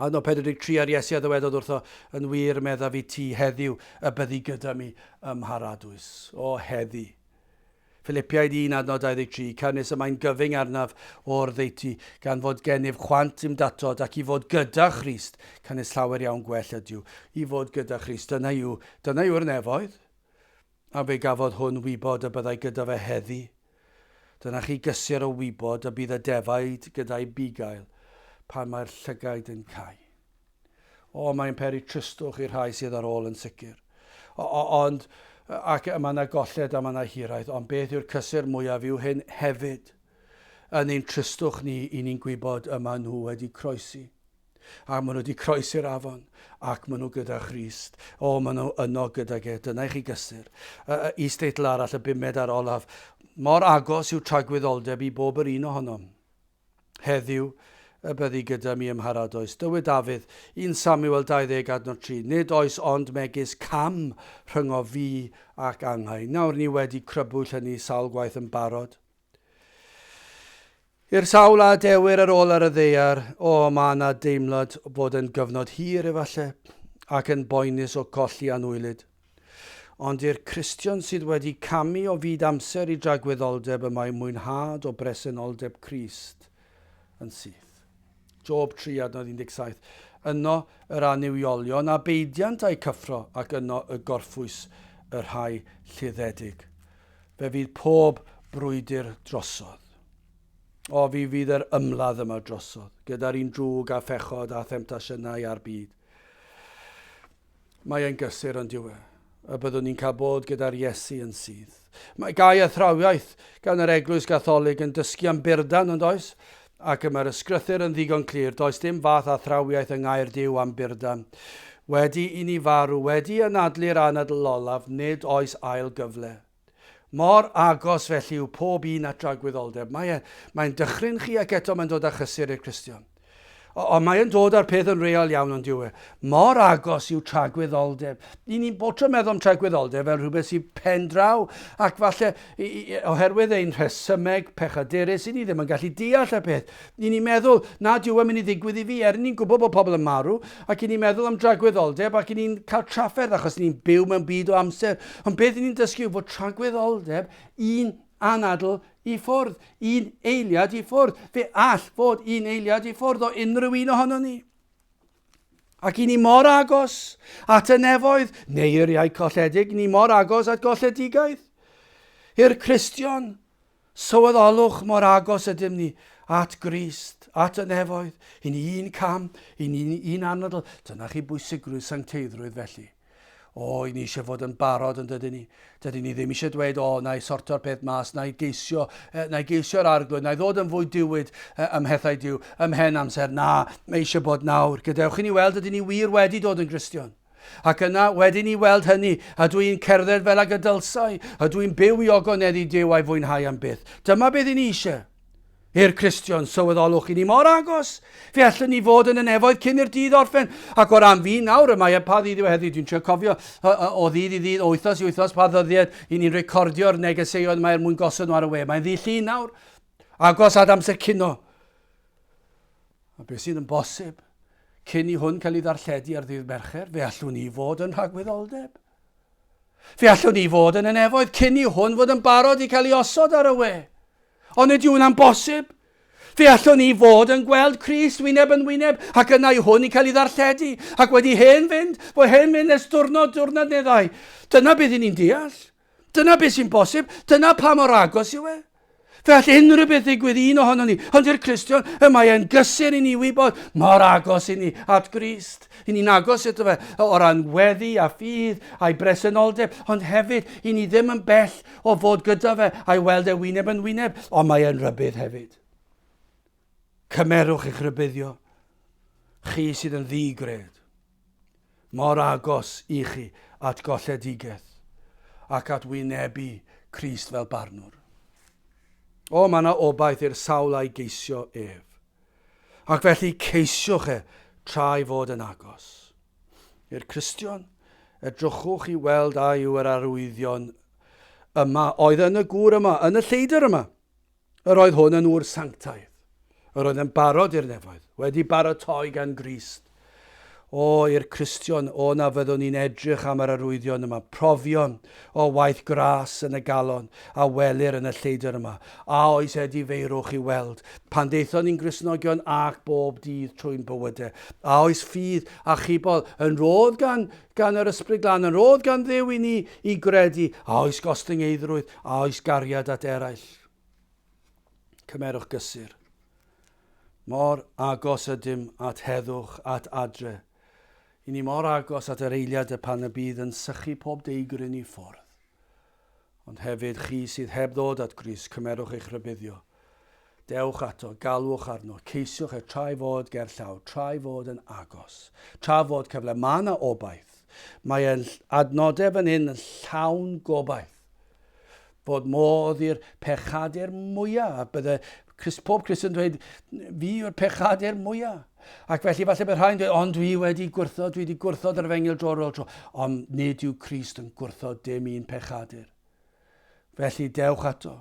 Adnod 43 A'r Iesu a ddywedodd wrtho, Yn wir, meddaf i ti, heddiw y byddi gyda mi ym Mharadwys. O, heddi! Philipiaid 1, adnod 23, Canys y mae'n gyfyng arnaf o'r ddeutu, gan fod gennyf chwant i'm datod ac i fod gyda Christ, canys llawer iawn gwell ydyw i fod gyda Christ. Dyna yw, dyna yw'r nefoedd. A fe gafodd hwn wybod y byddai gyda fe heddi. Dyna chi gysur o wybod y bydd y defaid gyda'i bugail pan mae'r llygaid yn cau. O, mae'n peri tristwch i'r rhai sydd ar ôl yn sicr. O, o, ond, ac mae yna golled a mae yna hiraeth, ond beth yw'r cysur mwyaf yw hyn hefyd. Yn ein tristwch ni, i ni'n gwybod y maen nhw wedi croesi. A maen nhw wedi croesi'r afon, ac maen nhw gyda Christ. O, maen nhw yno gydag e. Dyna i chi gysur. Is-deitl arall, y bumed a'r olaf. Mor agos yw tragwyddoldeb i bob yr un ohonom. Heddiw, y byddi gyda mi ym Mharadoes. Dywed Dafydd, 1 Samuel 20 adnod 3, Nid oes ond megis cam rhyngo fi ac angau. Nawr ni wedi crybwyll hynny sawl gwaith yn barod. I'r sawl a adewir ar ôl ar y ddaear, o, mae yna deimlad fod yn gyfnod hir, efallai, ac yn boenus o colli anwylyd. Ond i'r Cristion sydd wedi camu o fyd amser i dragwyddoldeb y mae mwynhad o bresenoldeb Crist yn syth. Job 3 adnod 17. Yno yr annuwiolion a beidiant a'u cyffro ac yno y gorffwys y rhai lluddedig. Fe fydd pob brwydr drosodd. O, fi fydd yr ymladd yma drosodd, gyda'r un drwg a phechod a themtasiynau a'r byd. Mae e'n gysur ond yw e, y byddwn ni'n cael bod gyda'r Iesu yn syth. Mae gau athrawiaeth gan yr Eglwys Gatholig yn dysgu am burdan, ond oes? Ac y mae'r ysgrythur yn ddigon clir, does dim fath athrawiaeth yng Ngair Duw am burdan. Wedi i ni farw, wedi anadlu'r anadl olaf, nid oes ail gyfle. Mor agos felly yw pob un at dragwyddoldeb. Mae e, mae'n dychryn chi ac eto mae'n dod â chysur i'r Cristion. Ond mae e'n dod â'r peth yn real iawn ond yw e. Mor agos yw tragwyddoldeb. I ni'n bob tro meddwl am tragwyddoldeb fel rhywbeth sy'n pen draw ac falle i, i, oherwydd ein rhesymeg pechadurus i ni ddim yn gallu deall y peth. I ni'n meddwl nad yw e'n mynd i ddigwydd i fi er ni'n gwybod bod pobl yn marw ac i ni'n meddwl am dragwyddoldeb ac i ni'n cael trafferth achos ni'n byw mewn byd o amser. Ond beth i ni'n dysgu yw fod tragwyddoldeb un anadl i ffwrdd, un eiliad i ffwrdd. Fe all fod un eiliad i ffwrdd o unrhyw un ohonon ni. Ac i ni mor agos at y nefoedd, neu i'r iau colledig, ni mor agos at golledigaeth. I'r Cristion, sylweddolwch mor agos ydym ni at Grist, at y nefoedd, i ni un cam, i ni un anadl. Dyna chi bwysigrwydd sancteiddrwydd felly. O, i ni eisiau fod yn barod yn dydyn ni. Dydyn ni ddim eisiau dweud, o, na i sorto'r peth mas, na i geisio, na i geisio'r arglwydd, na i ddod yn fwy diwyd ym mhethau Duw, ym mhen amser. Na, mae eisiau bod nawr. Gadewch i ni weld ydyn ni wir wedi dod yn Gristion. Ac yna, wedi ni weld hynny, ydw i'n cerdded fel ag y dylsai, ydw i'n byw i ogoneddu Duw a'i fwynhau am byth. Dyma beth i ni eisiau. I'r Cristion, sylweddolwch, i ni mor agos. Fe allwn ni fod yn y nefoedd cyn i'r dydd orffen. Ac o ran fi nawr, y mae e pa ddydd yw e heddiw, dwi'n trio cofio o ddydd i ddydd, o wythnos i wythnos, pa ddyddiad i ni'n recordio'r negeseuon yma er mwyn gosod nhw ar y we. Mae'n ddydd Llun nawr, agos at amser cino. A beth sydd yn bosib, cyn i hwn cael ei ddarlledu ar ddydd Mercher, fe allwn ni fod yn rhagwyddoldeb. Fe allwn ni fod yn y nefoedd cyn i hwn fod yn barod i cael ei osod ar y we. Ond nid yw hwnna'n bosib. Fe allwn ni fod yn gweld Crist wyneb yn wyneb ac yna i hwn i cael ei ddarlledu ac wedi hen fynd, bod hen fynd ers diwrnod, diwrnod neu ddau. Dyna beth i ni'n deall. Dyna beth sy'n bosib. Dyna pa mor agos yw e. Fe all unrhyw beth ddigwydd i un ohonon ni, ond i'r Cristion, y mae e'n gysur i ni wybod mor agos i ni at Grist. I ni'n agos iddo fe o ran weddi a ffydd a'i bresenoldeb, ond hefyd i ni ddim yn bell o fod gyda fe a'i weld e wyneb yn wyneb, ond mae e'n rhybudd hefyd. Cymerwch eich rhybuddio, chi sydd yn ddi-gred. Mor agos i chi at golledigaeth ac at wynebu Crist fel barnwr. O, mae yna obaith i'r sawl a'i geisio ef. Ac felly ceisiwch e tra ei fod yn agos. I'r Cristion, edrychwch i weld a yw yr arwyddion yma oedd yn y gŵr yma, yn y lleidr yma. Yr oedd hwn yn ŵr sanctaidd. Yr oedd yn barod i'r nefoedd, wedi baratoi gan Grist. O, i'r Cristion, o na fyddwn ni'n edrych am yr arwyddion yma, profion o waith gras yn y galon a welir yn y lleidr yma. A oes edifeirwch i weld pan ddaethon ni'n Gristnogion ac bob dydd trwy'n bywydau? A oes ffydd achubol yn rhodd gan, gan yr Ysbryd Glân, yn rhodd gan Dduw i ni i gredu? A oes gostyngeiddrwydd? A oes gariad at eraill? Cymerwch gysur. Mor agos ydym at heddwch, at adre. I ni mor agos at yr eiliad y pan y bydd yn sychu pob deigryn i ffwrdd. Ond hefyd chi sydd heb ddod at Grist, cymerwch eich rhybuddio. Dewch ato, galwch arno, ceisiwch e tra'i fod ger llaw, tra'i fod yn agos. Tra fod cyfle, mae yna obaith. Mae e'n adnodau fan hyn yn llawn gobaith. Fod modd i'r pechadur mwyaf, a bydde Chris, pob Cristion yn dweud, fi yw'r pechadur mwyaf. Ac felly falle bydd rhai'n dweud, ond dwi wedi gwrthod, dwi wedi gwrthod yr efengyl dro ar ôl tro. Ond nid yw Crist yn gwrthod dim un pechadur. Felly dewch ato.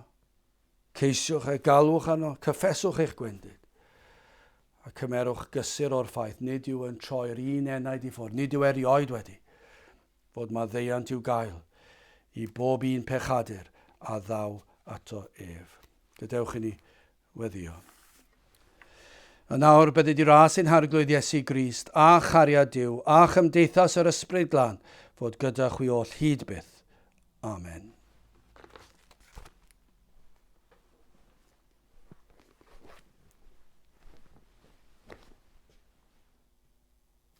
Ceisiwch e, galwch arno, cyffeswch eich gwendid. A cymerwch gysur o'r ffaith, nid yw yn troi'r un enaid i ffwrdd, nid yw erioed wedi. fod maddeuant i'w gael i bob un pechadur a ddaw ato ef. Gadewch i ni weddio. Yn awr bydded i ras ein Harglwydd Iesu Grist, a chariad Duw, a chymdeithas yr Ysbryd Glân, fod gyda chwi oll hyd byth. Amen.